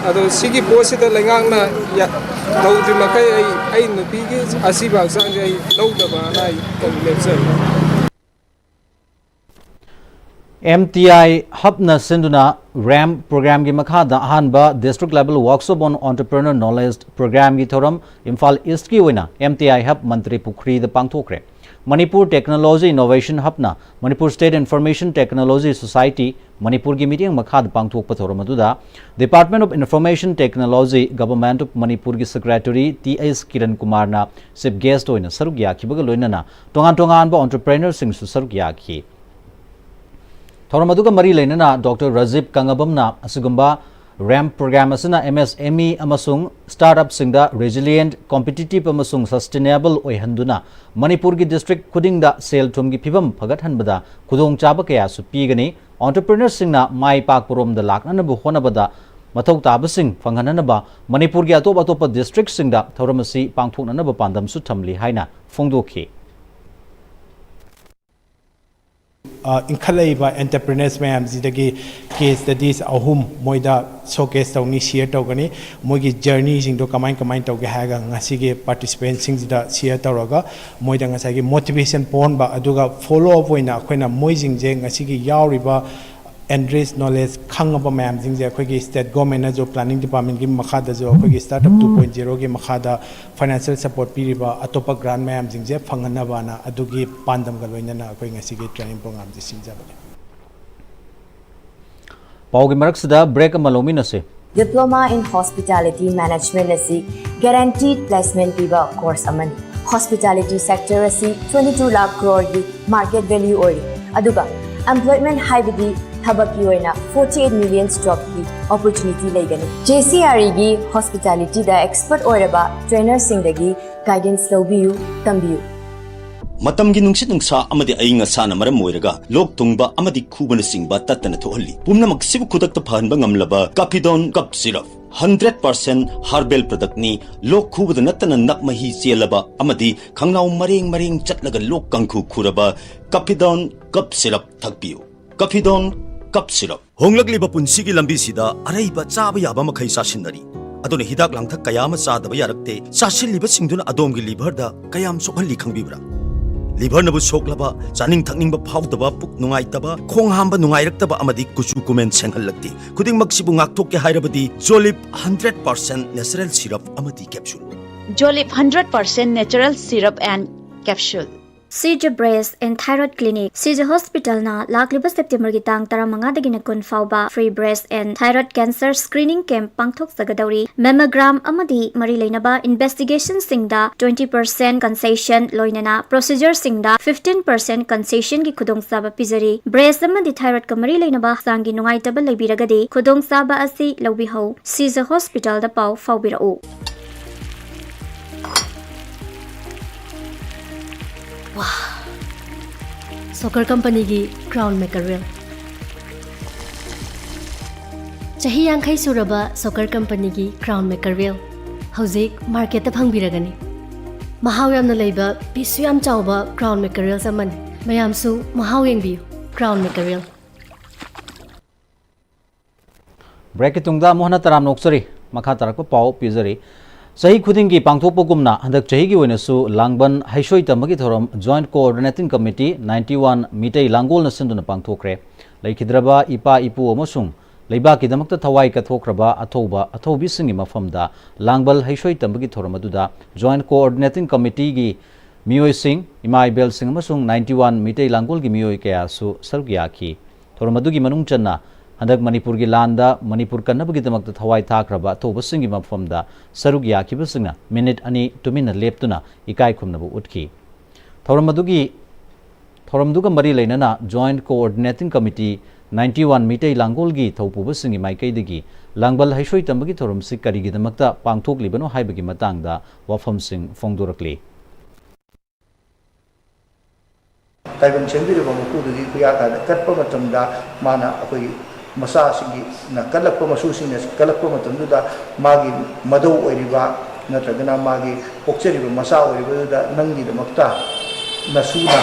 ꯑꯗꯣ ꯁꯤꯒꯤ ꯄꯣꯠꯁꯤꯗ ꯂꯩꯉꯥꯛꯅ ꯌꯥ-, ꯇꯧꯗ꯭ꯔꯤ ꯃꯈꯩ ꯑꯩ, ꯑꯩ ꯅꯨꯄꯤꯒꯤ ꯑꯁꯤꯕ ꯍꯛꯆꯥꯡꯁꯦ ꯑꯩ ꯂꯧꯗꯕꯅ ꯑꯩ ꯂꯦꯞꯆꯔꯤ꯫ ꯑꯦꯝ ꯇꯤ ꯑꯥꯏ ꯍꯕꯅ ꯁꯤꯟꯗꯨꯅ ꯔꯦꯝ ꯄ꯭ꯔꯣꯒ꯭ꯔꯥꯝꯒꯤ ꯃꯈꯥꯗ ꯑꯍꯥꯟꯕ District Level Workshop on Entrepreneur Knowledge ꯄ꯭ꯔꯣꯒ꯭ꯔꯥꯝꯒꯤ ꯊꯧꯔꯝ ꯏꯝꯐꯥꯜ ꯏꯁ꯭ꯠꯀꯤ ꯑꯣꯏꯅ ꯑꯦꯝ ꯇꯤ ꯑꯥꯏ ꯍꯕ ꯃꯟꯇ꯭ꯔꯤ ꯄꯨꯈ꯭ꯔꯤꯗ ꯄꯥꯡꯊꯣꯛꯈ꯭ꯔꯦ꯫ Manipur Technology Innovation Hubꯅ Manipur State Information Technology Society ꯃꯅꯤꯄꯨꯔꯒꯤ ꯃꯤꯠꯌꯦꯡ ꯃꯈꯥꯗ ꯄꯥꯡꯊꯣꯛꯄ ꯊꯧꯔꯝ ꯑꯗꯨꯗ Department of Information Technology, Government of ꯃꯅꯤꯄꯨꯔꯒꯤ Secretary ꯇꯤ ꯑꯩꯆ ꯀꯤꯔꯟ ꯀꯨꯃꯥꯔꯅ chief guest ꯑꯣꯏꯅ ꯁꯔꯨꯛ ꯌꯥꯈꯤꯕꯒ ꯂꯣꯏꯅꯅ ꯇꯣꯉꯥꯟ ꯇꯣꯉꯥꯟꯕ entrepreneurꯁꯤꯡꯁꯨ ꯁꯔꯨꯛ ꯌꯥꯈꯤ꯫ ꯊꯧꯔꯝ ꯑꯗꯨꯒ ꯃꯔꯤ ꯂꯩꯅꯅ ꯗꯣꯛꯇꯔ ꯔꯥꯖꯤꯕ ꯀꯪꯉꯕꯝꯅ ꯑꯁꯤꯒꯨꯝꯕ ꯔꯦꯝ ꯄ꯭ꯔꯣꯒ꯭ꯔꯥꯝ ꯑꯁꯤꯅ ꯑꯦꯝ ꯑꯦꯁ ꯑꯦꯝ ꯏ ꯑꯃꯁꯨꯡ startupꯁꯤꯡꯗ resilient, competitive ꯑꯃꯁꯨꯡ sustainable ꯑꯣꯏꯍꯟꯗꯨꯅ ꯃꯅꯤꯄꯨꯔꯒꯤ district ꯈꯨꯗꯤꯡꯗ ꯁꯦꯜ ꯊꯨꯝꯒꯤ ꯐꯤꯕꯝ ꯐꯒꯠꯍꯟꯕꯗ ꯈꯨꯗꯣꯡꯆꯥꯕ ꯀꯌꯥꯁꯨ ꯄꯤꯒꯅꯤ꯫ Entrepreneurꯁꯤꯡꯅ ꯃꯥꯏ ꯄꯥꯛꯄꯔꯣꯝꯗ ꯂꯥꯛꯅꯅꯕ ꯍꯣꯠꯅꯕꯗ ꯃꯊꯧ ꯇꯥꯕꯁꯤꯡ ꯐꯪꯍꯟꯅꯅꯕ ꯃꯅꯤꯄꯨꯔꯒꯤ ꯑꯇꯣꯞ ꯑꯇꯣꯞꯄ districtꯁꯤꯡꯗ ꯊꯧꯔꯝ ꯑꯁꯤ ꯄꯥꯡꯊꯣꯛꯅꯅꯕ ꯄꯥꯟꯗꯝꯁꯨ ꯊꯝꯂꯤ ꯍꯥꯏꯅ ꯐꯣꯡꯗꯣꯛꯈꯤ꯫ ꯑ, ꯏꯟꯈꯠꯂꯛꯏꯕ entrepreneurs ꯃꯌꯥꯝꯁꯤꯗꯒꯤ case studies ꯑꯍꯨꯝ ꯃꯣꯏꯗ showcase ꯇꯧꯅꯤ, share ꯇꯧꯒꯅꯤ꯫ ꯃꯣꯏꯒꯤ journeyꯁꯤꯡꯗꯣ ꯀꯃꯥꯏ ꯀꯃꯥꯏꯅ ꯇꯧꯒꯦ ꯍꯥꯏꯔꯒ ꯉꯁꯤꯒꯤ participantꯁꯤꯡꯁꯤꯗ share ꯇꯧꯔꯒ ꯃꯣꯏꯗ ꯉꯁꯥꯏꯒꯤ motivation ꯄꯣꯛꯍꯟꯕ, ꯑꯗꯨꯒ follow up ꯑꯣꯏꯅ ꯑꯩꯈꯣꯏꯅ ꯃꯣꯏꯁꯤꯡꯁꯦ ꯉꯁꯤꯒꯤ ꯌꯥꯎꯔꯤꯕ enrich knowledge ꯈꯪꯉꯕ ꯃꯌꯥꯝꯁꯤꯡꯁꯦ ꯑꯩꯈꯣꯏꯒꯤ state governmentꯅꯁꯨ planning departmentꯀꯤ ꯃꯈꯥꯗꯁꯨ ꯑꯩꯈꯣꯏꯒꯤ startup two point zeroꯒꯤ ꯃꯈꯥꯗ financial support ꯄꯤꯔꯤꯕ ꯑꯇꯣꯞꯄ grant ꯃꯌꯥꯝꯁꯤꯡꯁꯦ ꯐꯪꯍꯟꯅꯕꯅ ꯑꯗꯨꯒꯤ ꯄꯥꯟꯗꯝꯒ ꯂꯣꯏꯅꯅ ꯑꯩꯈꯣꯏ ꯉꯁꯤꯒꯤ training programmeꯁꯦ ꯁꯤꯟꯖꯕꯅꯤ꯫ ꯄꯥꯎꯒꯤ ꯃꯔꯛꯁꯤꯗ break ꯑꯃ ꯂꯧꯃꯤꯟꯅꯁꯤ꯫ Diploma in Hospitality Management ꯑꯁꯤ guaranteed placement ꯄꯤꯕ course ꯑꯃꯅꯤ꯫ Hospitality sector ꯑꯁꯤ twenty two lakh croreꯒꯤ market value ꯑꯣꯏꯔꯤ, ꯑꯗꯨꯒ employment ꯍꯥꯏꯕꯗꯤ ꯊꯕꯛꯀꯤ ꯑꯣꯏꯅ forty eight million jobꯀꯤ opportunity ꯂꯩꯒꯅꯤ꯫ JCREꯒꯤ hospitalityꯗ expert ꯑꯣꯏꯔꯕ trainerꯁꯤꯡꯗꯒꯤ guidance ꯂꯧꯕꯤꯌꯨ, ꯇꯝꯕꯤꯌꯨ꯫ ꯃꯇꯝꯒꯤ ꯅꯨꯡꯁꯤꯠ ꯅꯨꯡꯁꯥ ꯑꯃꯗꯤ ꯑꯏꯪ ꯑꯁꯥꯅ ꯃꯔꯝ ꯑꯣꯏꯔꯒ ꯂꯣꯛ ꯊꯨꯡꯕ ꯑꯃꯗꯤ ꯈꯨꯕꯅꯆꯤꯡꯕ ꯇꯠꯇꯅ ꯊꯣꯛꯍꯜꯂꯤ꯫ ꯄꯨꯝꯅꯃꯛꯁꯤꯕꯨ ꯈꯨꯗꯛꯇ ꯐꯍꯟꯕ ꯉꯝꯂꯕ ꯀꯥꯐꯤꯗꯣꯟ ꯀꯞ ꯁꯤꯔꯞ, ꯍꯟꯗ꯭ꯔꯦꯠ ꯄꯥꯔꯁꯦꯟ ꯍꯥꯔꯕꯦꯜ ꯄ꯭ꯔꯗꯛꯅꯤ꯫ ꯂꯣꯛ ꯈꯨꯕꯗ ꯅꯠꯇꯅ ꯅꯞ ꯃꯍꯤ ꯆꯦꯜꯂꯕ ꯑꯃꯗꯤ ꯈꯪꯅꯥꯎ ꯃꯔꯦꯡ ꯃꯔꯦꯡ ꯆꯠꯂꯒ ꯂꯣꯛ ꯀꯥꯡꯈꯨ ꯈꯨꯔꯕ ꯀꯥꯐꯤꯗꯣꯟ ꯀꯞ ꯁꯤꯔꯞ ꯊꯛꯄꯤꯌꯨ꯫ ꯀꯥꯐꯤꯗꯣꯟ ꯀꯞ ꯁꯤꯔꯞ꯫ ꯍꯣꯡꯂꯛꯂꯤꯕ ꯄꯨꯟꯁꯤꯒꯤ ꯂꯝꯕꯤꯁꯤꯗ ꯑꯔꯩꯕ ꯆꯥꯕ ꯌꯥꯕ ꯃꯈꯩ ꯆꯥꯁꯤꯟꯅꯔꯤ꯫ ꯑꯗꯨꯅ ꯍꯤꯗꯥꯛ ꯂꯥꯡꯊꯛ ꯀꯌꯥ ꯑꯃ ꯆꯥꯗꯕ ꯌꯥꯔꯛꯇꯦ꯫ ꯆꯥꯁꯤꯜꯂꯤꯕꯁꯤꯡꯗꯨꯅ ꯑꯗꯣꯝꯒꯤ ꯂꯤꯚꯔꯗ ꯀꯌꯥꯝ ꯁꯣꯛꯍꯜꯂꯤ ꯈꯪꯕꯤꯕ꯭ꯔꯥ? ꯂꯤꯚꯔꯅꯕꯨ ꯁꯣꯛꯂꯕ, ꯆꯥꯅꯤꯡ ꯊꯛꯅꯤꯡꯕ ꯐꯥꯎꯗꯕ, ꯄꯨꯛ ꯅꯨꯡꯉꯥꯏꯇꯕ, ꯈꯣꯡ ꯍꯥꯝꯕ ꯅꯨꯡꯉꯥꯏꯔꯛꯇꯕ ꯑꯃꯗꯤ ꯀꯨꯆꯨ ꯀꯨꯃꯦꯟ ꯁꯦꯡꯍꯜꯂꯛꯇꯦ꯫ ꯈꯨꯗꯤꯡꯃꯛꯁꯤꯕꯨ ꯉꯥꯛꯊꯣꯛꯀꯦ ꯍꯥꯏꯔꯕꯗꯤ Jolip hundred percent natural syrup ꯑꯃꯗꯤ capsule. Jolip hundred percent natural syrup and capsule. Shija breast and thyroid clinic. Shija ꯍꯣꯁꯄꯤꯇꯥꯜꯅ ꯂꯥꯛꯂꯤꯕ ꯁꯦꯞꯇꯦꯝꯕꯔꯒꯤ ꯇꯥꯡ ꯇꯔꯥꯃꯉꯥꯗꯒꯤꯅ ꯀꯨꯟ ꯐꯥꯎꯕ free breast and thyroid cancer screening camp ꯄꯥꯡꯊꯣꯛꯆꯒꯗꯧꯔꯤ꯫ ꯃꯦꯃꯣꯒ꯭ꯔꯥꯝ ꯑꯃꯗꯤ ꯃꯔꯤ ꯂꯩꯅꯕ ꯏꯟꯚꯦꯁꯇꯤꯒꯦꯁꯟꯁꯤꯡꯗ ꯇ꯭ꯋꯦꯟꯇꯤ ꯄꯥꯔꯁꯦꯟ ꯀꯟꯁꯦꯁꯟ, ꯂꯣꯏꯅꯅ ꯄ꯭ꯔꯣꯁꯤꯖꯔꯁꯤꯡꯗ ꯐꯤꯐꯇꯤꯟ ꯄꯥꯔꯁꯦꯟ ꯀꯟꯁꯦꯁꯟꯒꯤ ꯈꯨꯗꯣꯡꯆꯥꯕ ꯄꯤꯖꯔꯤ꯫ ꯕ꯭ꯔꯦꯁ ꯑꯃꯗꯤ ꯊꯥꯏꯔꯣꯏꯗꯀ ꯃꯔꯤ ꯂꯩꯅꯕ ꯍꯛꯆꯥꯡꯒꯤ ꯅꯨꯡꯉꯥꯏꯇꯕ ꯂꯩꯕꯤꯔꯒꯗꯤ ꯈꯨꯗꯣꯡꯆꯥꯕ ꯑꯁꯤ ꯂꯧꯕꯤꯍꯧ꯫ ꯁꯤꯖ ꯍꯣꯁꯄꯤꯇꯥꯜꯗ ꯄꯥꯎ ꯐꯥꯎꯕꯤꯔꯛꯎ꯫ ꯋꯥ! ꯁꯣꯀꯔ ꯀꯝꯄꯅꯤꯒꯤ ꯀ꯭ꯔꯥꯎꯟ ꯃꯦꯀꯔꯦꯜ꯫ ꯆꯍꯤ ꯌꯥꯡꯈꯩ ꯁꯨꯔꯕ ꯁꯣꯀꯔ ꯀꯝꯄꯅꯤꯒꯤ ꯀ꯭ꯔꯥꯎꯟ ꯃꯦꯀꯔꯦꯜ ꯍꯧꯖꯤꯛ ꯃꯥꯔꯀꯦꯠꯇ ꯐꯪꯕꯤꯔꯒꯅꯤ꯫ ꯃꯍꯥꯎ ꯌꯥꯝꯅ ꯂꯩꯕ, ꯄꯤꯁꯁꯨ ꯌꯥꯝ ꯆꯥꯎꯕ ꯀ꯭ꯔꯥꯎꯟ ꯃꯦꯀꯔꯦꯜꯁ ꯑꯃꯅꯤ꯫ ꯃꯌꯥꯝꯁꯨ ꯃꯍꯥꯎ ꯌꯦꯡꯕꯤꯌꯨ꯫ ꯀ꯭ꯔꯥꯎꯟ ꯃꯦꯀꯔꯦꯜ꯫ ꯕ꯭ꯔꯦꯛꯀꯤ ꯇꯨꯡꯗ ꯑꯃꯨꯛ ꯍꯟꯅ ꯇꯔꯥꯝꯅ ꯑꯣꯛꯆꯔꯤ꯫ ꯃꯈꯥ ꯇꯥꯔꯛꯄ ꯄꯥꯎ ꯄꯤꯖꯔꯤ꯫ ꯆꯍꯤ ꯈꯨꯗꯤꯡꯒꯤ ꯄꯥꯡꯊꯣꯛꯄꯒꯨꯝꯅ ꯍꯟꯗꯛ ꯆꯍꯤꯒꯤ ꯑꯣꯏꯅꯁꯨ ꯂꯥꯡꯕꯟ ꯍꯩꯁꯣꯏ ꯇꯝꯕꯒꯤ ꯊꯧꯔꯝ Joint Coordinating Committee ninety one Meitei ꯂꯥꯡꯒꯣꯜꯅ ꯁꯤꯟꯗꯨꯅ ꯄꯥꯡꯊꯣꯛꯈ꯭ꯔꯦ꯫ ꯂꯩꯈꯤꯗ꯭ꯔꯕ ꯏꯄꯥ ꯏꯄꯨ ꯑꯃꯁꯨꯡ ꯂꯩꯕꯥꯛꯀꯤꯗꯃꯛꯇ ꯊꯋꯥꯏ ꯀꯠꯊꯣꯛꯈ꯭ꯔꯕ ꯑꯊꯧꯕ ꯑꯊꯧꯕꯤꯁꯤꯡꯒꯤ ꯃꯐꯝꯗ ꯂꯥꯡꯕꯜ ꯍꯩꯁꯣꯏ ꯇꯝꯕꯒꯤ ꯊꯧꯔꯝ ꯑꯗꯨꯗ Joint Coordinating Committeeꯒꯤ ꯃꯤꯑꯣꯏꯁꯤꯡ, ꯏꯃꯥ ꯏꯕꯦꯜꯁꯤꯡ ꯑꯃꯁꯨꯡ ninety one ꯃꯤꯇꯩ ꯂꯥꯡꯒꯣꯜꯒꯤ ꯃꯤꯑꯣꯏ ꯀꯌꯥꯁꯨ ꯁꯔꯨꯛ ꯌꯥꯈꯤ꯫ ꯊꯧꯔꯝ ꯑꯗꯨꯒꯤ ꯃꯅꯨꯡ ꯆꯟꯅ ꯍꯟꯗꯛ ꯃꯅꯤꯄꯨꯔꯒꯤ ꯂꯥꯟꯗ ꯃꯅꯤꯄꯨꯔ ꯀꯟꯅꯕꯒꯤꯗꯃꯛꯇ ꯊꯋꯥꯏ ꯊꯥꯈ꯭ꯔꯕ ꯑꯊꯧꯕꯁꯤꯡꯒꯤ ꯃꯐꯝꯗ ꯁꯔꯨꯛ ꯌꯥꯈꯤꯕꯁꯤꯡꯅ ꯃꯤꯅꯤꯠ ꯑꯅꯤ ꯇꯨꯃꯤꯟꯅ ꯂꯦꯞꯇꯨꯅ ꯏꯀꯥꯏ ꯈꯨꯝꯅꯕ ꯎꯠꯈꯤ꯫ ꯊꯧꯔꯝ ꯑꯗꯨꯒꯤ, ꯊꯧꯔꯝꯗꯨꯒ ꯃꯔꯤ ꯂꯩꯅꯅ Joint Coordinating Committee ninety one Meitei ꯂꯥꯡꯒꯣꯜꯒꯤ ꯊꯧꯄꯨꯕꯁꯤꯡꯒꯤ ꯃꯥꯏꯀꯩꯗꯒꯤ ꯂꯥꯡꯕꯜ ꯍꯩꯁꯣꯏ ꯇꯝꯕꯒꯤ ꯊꯧꯔꯝꯁꯤ ꯀꯔꯤꯒꯤꯗꯃꯛꯇ ꯄꯥꯡꯊꯣꯛꯂꯤꯕꯅꯣ ꯍꯥꯏꯕꯒꯤ ꯃꯇꯥꯡꯗ ꯋꯥꯐꯝꯁꯤꯡ ꯐꯣꯡꯗꯣꯔꯛꯂꯤ꯫ ꯇꯥꯏꯕꯪ ꯁꯦꯝꯕꯤꯔꯕ ꯃꯄꯨꯗꯨꯒꯤ ꯈꯨꯌꯥꯀꯥꯗ ꯀꯠꯄ ꯃꯇꯝꯗ, ꯃꯥꯅ ꯑꯩꯈꯣꯏꯒꯤ ꯃꯆꯥꯁꯤꯡꯒꯤꯅ ꯀꯜꯂꯛꯄ, ꯃꯁꯨꯁꯤꯡꯅ ꯀꯜꯂꯛꯄ ꯃꯇꯝꯗꯨꯗ, ꯃꯥꯒꯤ ꯃꯙꯧ ꯑꯣꯏꯔꯤꯕ ꯅꯠꯇ꯭ꯔꯒꯅ ꯃꯥꯒꯤ ꯄꯣꯛꯆꯔꯤꯕ ꯃꯆꯥ ꯑꯣꯏꯔꯤꯕꯗꯨꯗ, "ꯅꯪꯒꯤꯗꯃꯛꯇ ꯅꯁꯨꯅ,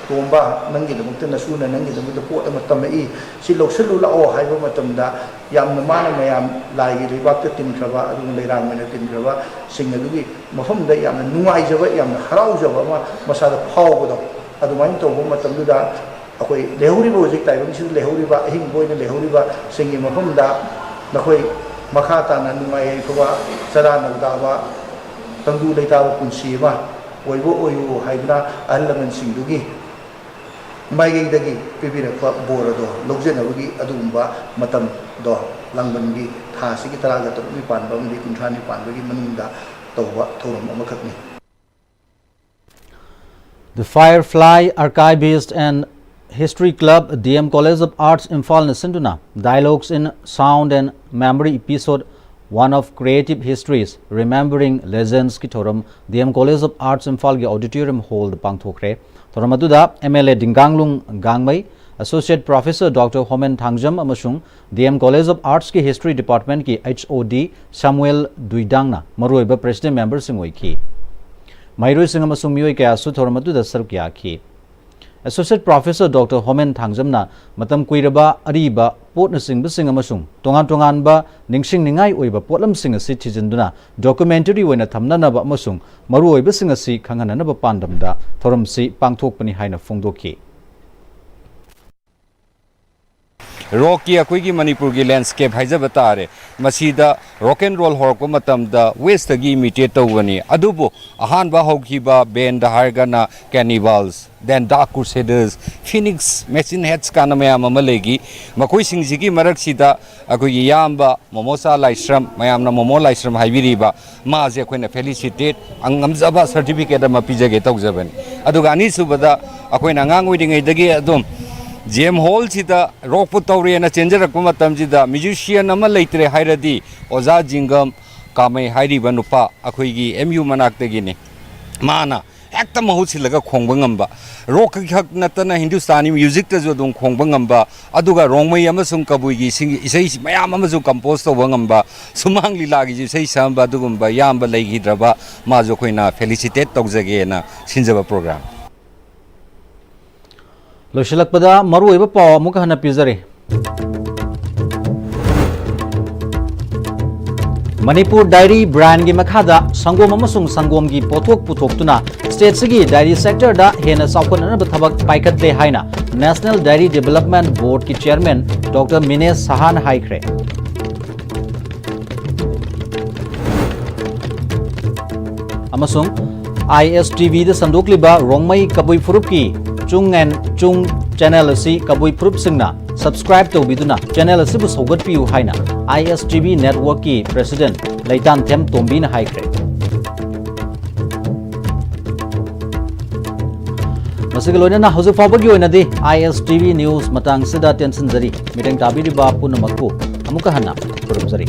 ꯇꯣꯝꯕ, ꯅꯪꯒꯤꯗꯃꯛꯇ ꯅꯁꯨꯅ ꯅꯪꯒꯤꯗꯃꯛꯇ ꯄꯣꯠ ꯑꯃ ꯇꯝꯃꯛꯏ, ꯁꯤ ꯂꯧꯁꯤꯜꯂꯨ ꯂꯥꯛꯑꯣ" ꯍꯥꯏꯕ ꯃꯇꯝꯗ, ꯌꯥꯝꯅ ꯃꯥꯅ ꯃꯌꯥꯝ ꯂꯥꯏꯒꯤ ꯂꯩꯕꯥꯛꯇ ꯇꯤꯟꯈ꯭ꯔꯕ, ꯑꯗꯨꯒ ꯂꯩꯔꯥꯡ ꯑꯣꯏꯅ ꯇꯤꯟꯈ꯭ꯔꯕꯁꯤꯡ ꯑꯗꯨꯒꯤ ꯃꯐꯝꯗ ꯌꯥꯝꯅ ꯅꯨꯡꯉꯥꯏꯖꯕ, ꯌꯥꯝꯅ ꯍꯔꯥꯎꯖꯕ ꯑꯃ ꯃꯁꯥꯗ ꯐꯥꯎꯕꯗꯣ, ꯑꯗꯨꯃꯥꯏꯅ ꯇꯧꯕ ꯃꯇꯝꯗꯨꯗ, ꯑꯩꯈꯣꯏ ꯂꯩꯍꯧꯔꯤꯕ, ꯍꯧꯖꯤꯛ ꯇꯥꯏꯕꯪꯁꯤꯗ ꯂꯩꯍꯧꯔꯤꯕ, ꯑꯍꯤꯡꯕ ꯑꯣꯏꯅ ꯂꯩꯍꯧꯔꯤꯕꯁꯤꯡꯒꯤ ꯃꯐꯝꯗ, ꯅꯈꯣꯏ ꯃꯈꯥ ꯇꯥꯅ ꯅꯨꯡꯉꯥꯏ ꯌꯥꯏꯐꯕ, ꯆꯔꯥ ꯅꯧꯗꯥꯕ, ꯇꯪꯗꯨ ꯂꯩꯇꯥꯕ ꯄꯨꯟꯁꯤ ꯑꯃ ꯑꯣꯏꯕ ꯑꯣꯏꯌꯨ ꯍꯥꯏꯗꯨꯅ ꯑꯍꯜ ꯂꯃꯟꯁꯤꯡꯗꯨꯒꯤ ꯃꯥꯏꯀꯩꯗꯒꯤ ꯄꯤꯕꯤꯔꯛꯄ ꯕꯣꯔ ꯑꯗꯣ ꯂꯧꯖꯅꯕꯒꯤ ꯑꯗꯨꯒꯨꯝꯕ ꯃꯇꯝꯗꯣ, ꯂꯥꯡꯕꯟꯒꯤ ꯊꯥ ꯑꯁꯤꯒꯤ ꯇꯔꯥꯒ ꯇꯔꯨꯛꯅꯤ ꯄꯥꯟꯕ ꯑꯃꯗꯤ ꯀꯨꯟꯊ꯭ꯔꯥꯅꯤ ꯄꯥꯟꯕꯒꯤ ꯃꯅꯨꯡꯗ ꯇꯧꯕ ꯊꯧꯔꯝ ꯑꯃꯈꯛꯅꯤ꯫ The Firefly Archivist and History Club, D M College of Arts, Imphal ꯅ ꯁꯤꯟꯗꯨꯅ Dialogues in Sound and Memory Episode One of Creative Histories, Remembering Legends ꯀꯤ ꯊꯧꯔꯝ D M College of Arts Imphal ꯒꯤ Auditorium Hall ꯗ ꯄꯥꯡꯊꯣꯛꯈ꯭ꯔꯦ꯫ ꯊꯧꯔꯝ ꯑꯗꯨꯗ M L A ꯗꯤꯡꯒꯥꯡꯂꯨꯡ ꯒꯥꯡꯃꯩ, Associate Professor Doctor ꯍꯣꯃꯦꯟ Thangjam ꯑꯃꯁꯨꯡ D M College of Arts ꯀꯤ History Department ꯀꯤ H O D ꯁꯥꯃꯨꯑꯦꯜ ꯗꯨꯏꯗꯥꯡꯅ ꯃꯔꯨꯑꯣꯏꯕ President member ꯁꯤꯡ ꯑꯣꯏꯈꯤ꯫ ꯃꯍꯩꯔꯣꯏꯁꯤꯡ ꯑꯃꯁꯨꯡ ꯃꯤꯑꯣꯏ ꯀꯌꯥꯁꯨ ꯊꯧꯔꯝ ꯑꯗꯨꯗ ꯁꯔꯨꯛ ꯌꯥꯈꯤ꯫ Associate Professor Doctor ꯍꯣꯃꯦꯟ ꯊꯥꯡꯖꯝꯅ ꯃꯇꯝ ꯀꯨꯏꯔꯕ ꯑꯔꯤꯕ ꯄꯣꯠꯅꯆꯤꯡꯕꯁꯤꯡ ꯑꯃꯁꯨꯡ ꯇꯣꯉꯥꯟ ꯇꯣꯉꯥꯟꯕ ꯅꯤꯡꯁꯤꯡꯅꯤꯡꯉꯥꯏ ꯑꯣꯏꯕ ꯄꯣꯠꯂꯝꯁꯤꯡ ꯑꯁꯤ ꯊꯤꯖꯤꯟꯗꯨꯅ documentary ꯑꯣꯏꯅ ꯊꯝꯅꯅꯕ ꯑꯃꯁꯨꯡ ꯃꯔꯨꯑꯣꯏꯕꯁꯤꯡ ꯑꯁꯤ ꯈꯪꯍꯟꯅꯅꯕ ꯄꯥꯟꯗꯝꯗ ꯊꯧꯔꯝꯁꯤ ꯄꯥꯡꯊꯣꯛꯄꯅꯤ ꯍꯥꯏꯅ ꯐꯣꯡꯗꯣꯛꯈꯤ꯫ ꯔꯣꯛꯀꯤ ꯑꯩꯈꯣꯏꯒꯤ ꯃꯅꯤꯄꯨꯔꯒꯤ landscape ꯍꯥꯏꯖꯕ ꯇꯥꯔꯦ꯫ ꯃꯁꯤꯗ rock and roll ꯍꯧꯔꯛꯄ ꯃꯇꯝꯗ West ꯇꯒꯤ imitate ꯇꯧꯕꯅꯤ, ꯑꯗꯨꯕꯨ ꯑꯍꯥꯟꯕ ꯍꯧꯈꯤꯕ band ꯍꯥꯏꯔꯒꯅ Cannibals, then Dark Crusaders, Phoenix, Machine Heads ꯀꯥꯟꯅ ꯃꯌꯥꯝ ꯑꯃ ꯂꯩꯈꯤ꯫ ꯃꯈꯣꯏꯁꯤꯡꯁꯤꯒꯤ ꯃꯔꯛꯁꯤꯗ ꯑꯩꯈꯣꯏꯒꯤ ꯏꯌꯥꯝꯕ ꯃꯣꯃꯣꯆꯥ ꯂꯥꯏꯁ꯭ꯔꯝ, ꯃꯌꯥꯝꯅ ꯃꯣꯃꯣ ꯂꯥꯏꯁ꯭ꯔꯝ ꯍꯥꯏꯕꯤꯔꯤꯕ, ꯃꯥꯁꯦ ꯑꯩꯈꯣꯏꯅ felicitate, ꯉꯝꯖꯕ certificate ꯑꯃ ꯄꯤꯖꯒꯦ ꯇꯧꯖꯕꯅꯤ꯫ ꯑꯗꯨꯒ ꯑꯅꯤꯁꯨꯕꯗ, ꯑꯩꯈꯣꯏꯅ ꯑꯉꯥꯡ ꯑꯣꯏꯔꯤꯉꯩꯗꯒꯤ ꯑꯗꯨꯝ J M Hall ꯁꯤꯗ ꯔꯣꯛꯄꯨ ꯇꯧꯔꯦꯅ ꯆꯦꯟꯖꯔꯛꯄ ꯃꯇꯝꯁꯤꯗ musician ꯑꯃ ꯂꯩꯇ꯭ꯔꯦ ꯍꯥꯏꯔꯗꯤ ꯑꯣꯖꯥ ꯖꯤꯡꯒꯝ ꯀꯥꯃꯩ ꯍꯥꯏꯔꯤꯕ ꯅꯨꯄꯥ ꯑꯩꯈꯣꯏꯒꯤ M U ꯃꯅꯥꯛꯇꯒꯤꯅꯤ꯫ ꯃꯥꯅ ꯍꯦꯛꯇ ꯃꯍꯨꯠ ꯁꯤꯜꯂꯒ ꯈꯣꯡꯕ ꯉꯝꯕ, ꯔꯣꯛꯀꯤ ꯈꯛ ꯅꯠꯇꯅ ꯍꯤꯟꯗꯨꯁꯇꯥꯅꯤ ꯃ꯭ꯌꯨꯖꯤꯛꯇꯁꯨ ꯑꯗꯨꯝ ꯈꯣꯡꯕ ꯉꯝꯕ, ꯑꯗꯨꯒ ꯔꯣꯡꯃꯩ ꯑꯃꯁꯨꯡ ꯀꯕꯨꯏꯒꯤ ꯏꯁꯩ ꯃꯌꯥꯝ ꯑꯃꯁꯨ ꯀꯝꯄꯣꯖ ꯇꯧꯕ ꯉꯝꯕ, ꯁꯨꯃꯥꯡ ꯂꯤꯂꯥꯒꯤꯁꯨ ꯏꯁꯩ ꯁꯛꯑꯝꯕ ꯑꯗꯨꯒꯨꯝꯕ ꯏꯌꯥꯝꯕ ꯂꯩꯈꯤꯗ꯭ꯔꯕ, ꯃꯥꯁꯨ ꯑꯩꯈꯣꯏꯅ ꯐꯦꯂꯤꯁꯤꯇꯦꯠ ꯇꯧꯖꯒꯦꯅ ꯁꯤꯟꯖꯕ ꯄ꯭ꯔꯣꯒ꯭ꯔꯥꯝ꯫ ꯂꯣꯏꯁꯤꯜꯂꯛꯄꯗ ꯃꯔꯨꯑꯣꯏꯕ ꯄꯥꯎ ꯑꯃꯨꯛ ꯍꯟꯅ ꯄꯤꯖꯔꯤ꯫ ꯃꯅꯤꯄꯨꯔ ꯗꯥꯏꯔꯤ ꯕ꯭ꯔꯥꯟꯒꯤ ꯃꯈꯥꯗ ꯁꯪꯒꯣꯝ ꯑꯃꯁꯨꯡ ꯁꯪꯒꯣꯝꯒꯤ ꯄꯣꯠꯊꯣꯛ ꯄꯨꯊꯣꯛꯇꯨꯅ ꯁ꯭ꯇꯦꯠꯁꯤꯒꯤ ꯗꯥꯏꯔꯤ ꯁꯦꯛꯇꯔꯗ ꯍꯦꯟꯅ ꯆꯥꯎꯈꯠꯅꯅꯕ ꯊꯕꯛ ꯄꯥꯏꯈꯠꯂꯦ ꯍꯥꯏꯅ ꯅꯦꯁꯅꯦꯜ ꯗꯥꯏꯔꯤ ꯗꯤꯕꯦꯂꯞꯃꯦꯟꯠ ꯕꯣꯔꯗꯀꯤ ꯆꯦꯌꯔꯃꯦꯟ ꯗꯣꯛꯇꯔ ꯃꯤꯅꯦꯁ ꯁꯍꯥꯅ ꯍꯥꯏꯈ꯭ꯔꯦ꯫ ꯑꯃꯁꯨꯡ ISTVꯗ ꯁꯟꯗꯣꯛꯂꯤꯕ ꯔꯣꯡꯃꯩ ꯀꯕꯨꯏ ꯐꯨꯔꯨꯞꯀꯤ ꯆꯨꯡ ꯑꯦꯟ ꯆꯨꯡ ꯆꯦꯅꯦꯜ ꯑꯁꯤ ꯀꯕꯨꯏ ꯐꯨꯔꯨꯞꯁꯤꯡꯅ ꯁꯕꯁꯀ꯭ꯔꯥꯏꯕ ꯇꯧꯕꯤꯗꯨꯅ ꯆꯦꯅꯦꯜ ꯑꯁꯤꯕꯨ ꯁꯧꯒꯠꯄꯤꯌꯨ ꯍꯥꯏꯅ ISTV ꯅꯦꯠꯋꯥꯔꯛꯀꯤ ꯄ꯭ꯔꯦꯁꯤꯗꯦꯟꯠ ꯂꯩꯇꯥꯟꯊꯦꯝ ꯇꯣꯝꯕꯤꯅ ꯍꯥꯏꯈ꯭ꯔꯦ꯫ ꯃꯁꯤꯒ ꯂꯣꯏꯅꯅ ꯍꯧꯖꯤꯛ ꯐꯥꯎꯕꯒꯤ ꯑꯣꯏꯅꯗꯤ ISTV ꯅ꯭ꯌꯨꯁ ꯃꯇꯥꯡꯁꯤꯗ ꯇꯦꯟꯁꯤꯟꯖꯔꯤ꯫ ꯃꯤꯠꯌꯦꯡ ꯇꯥꯕꯤꯔꯤꯕ ꯄꯨꯝꯅꯃꯛꯄꯨ ꯑꯃꯨꯛꯀ ꯍꯟꯅ ꯈꯨꯔꯨꯝꯖꯔꯤ꯫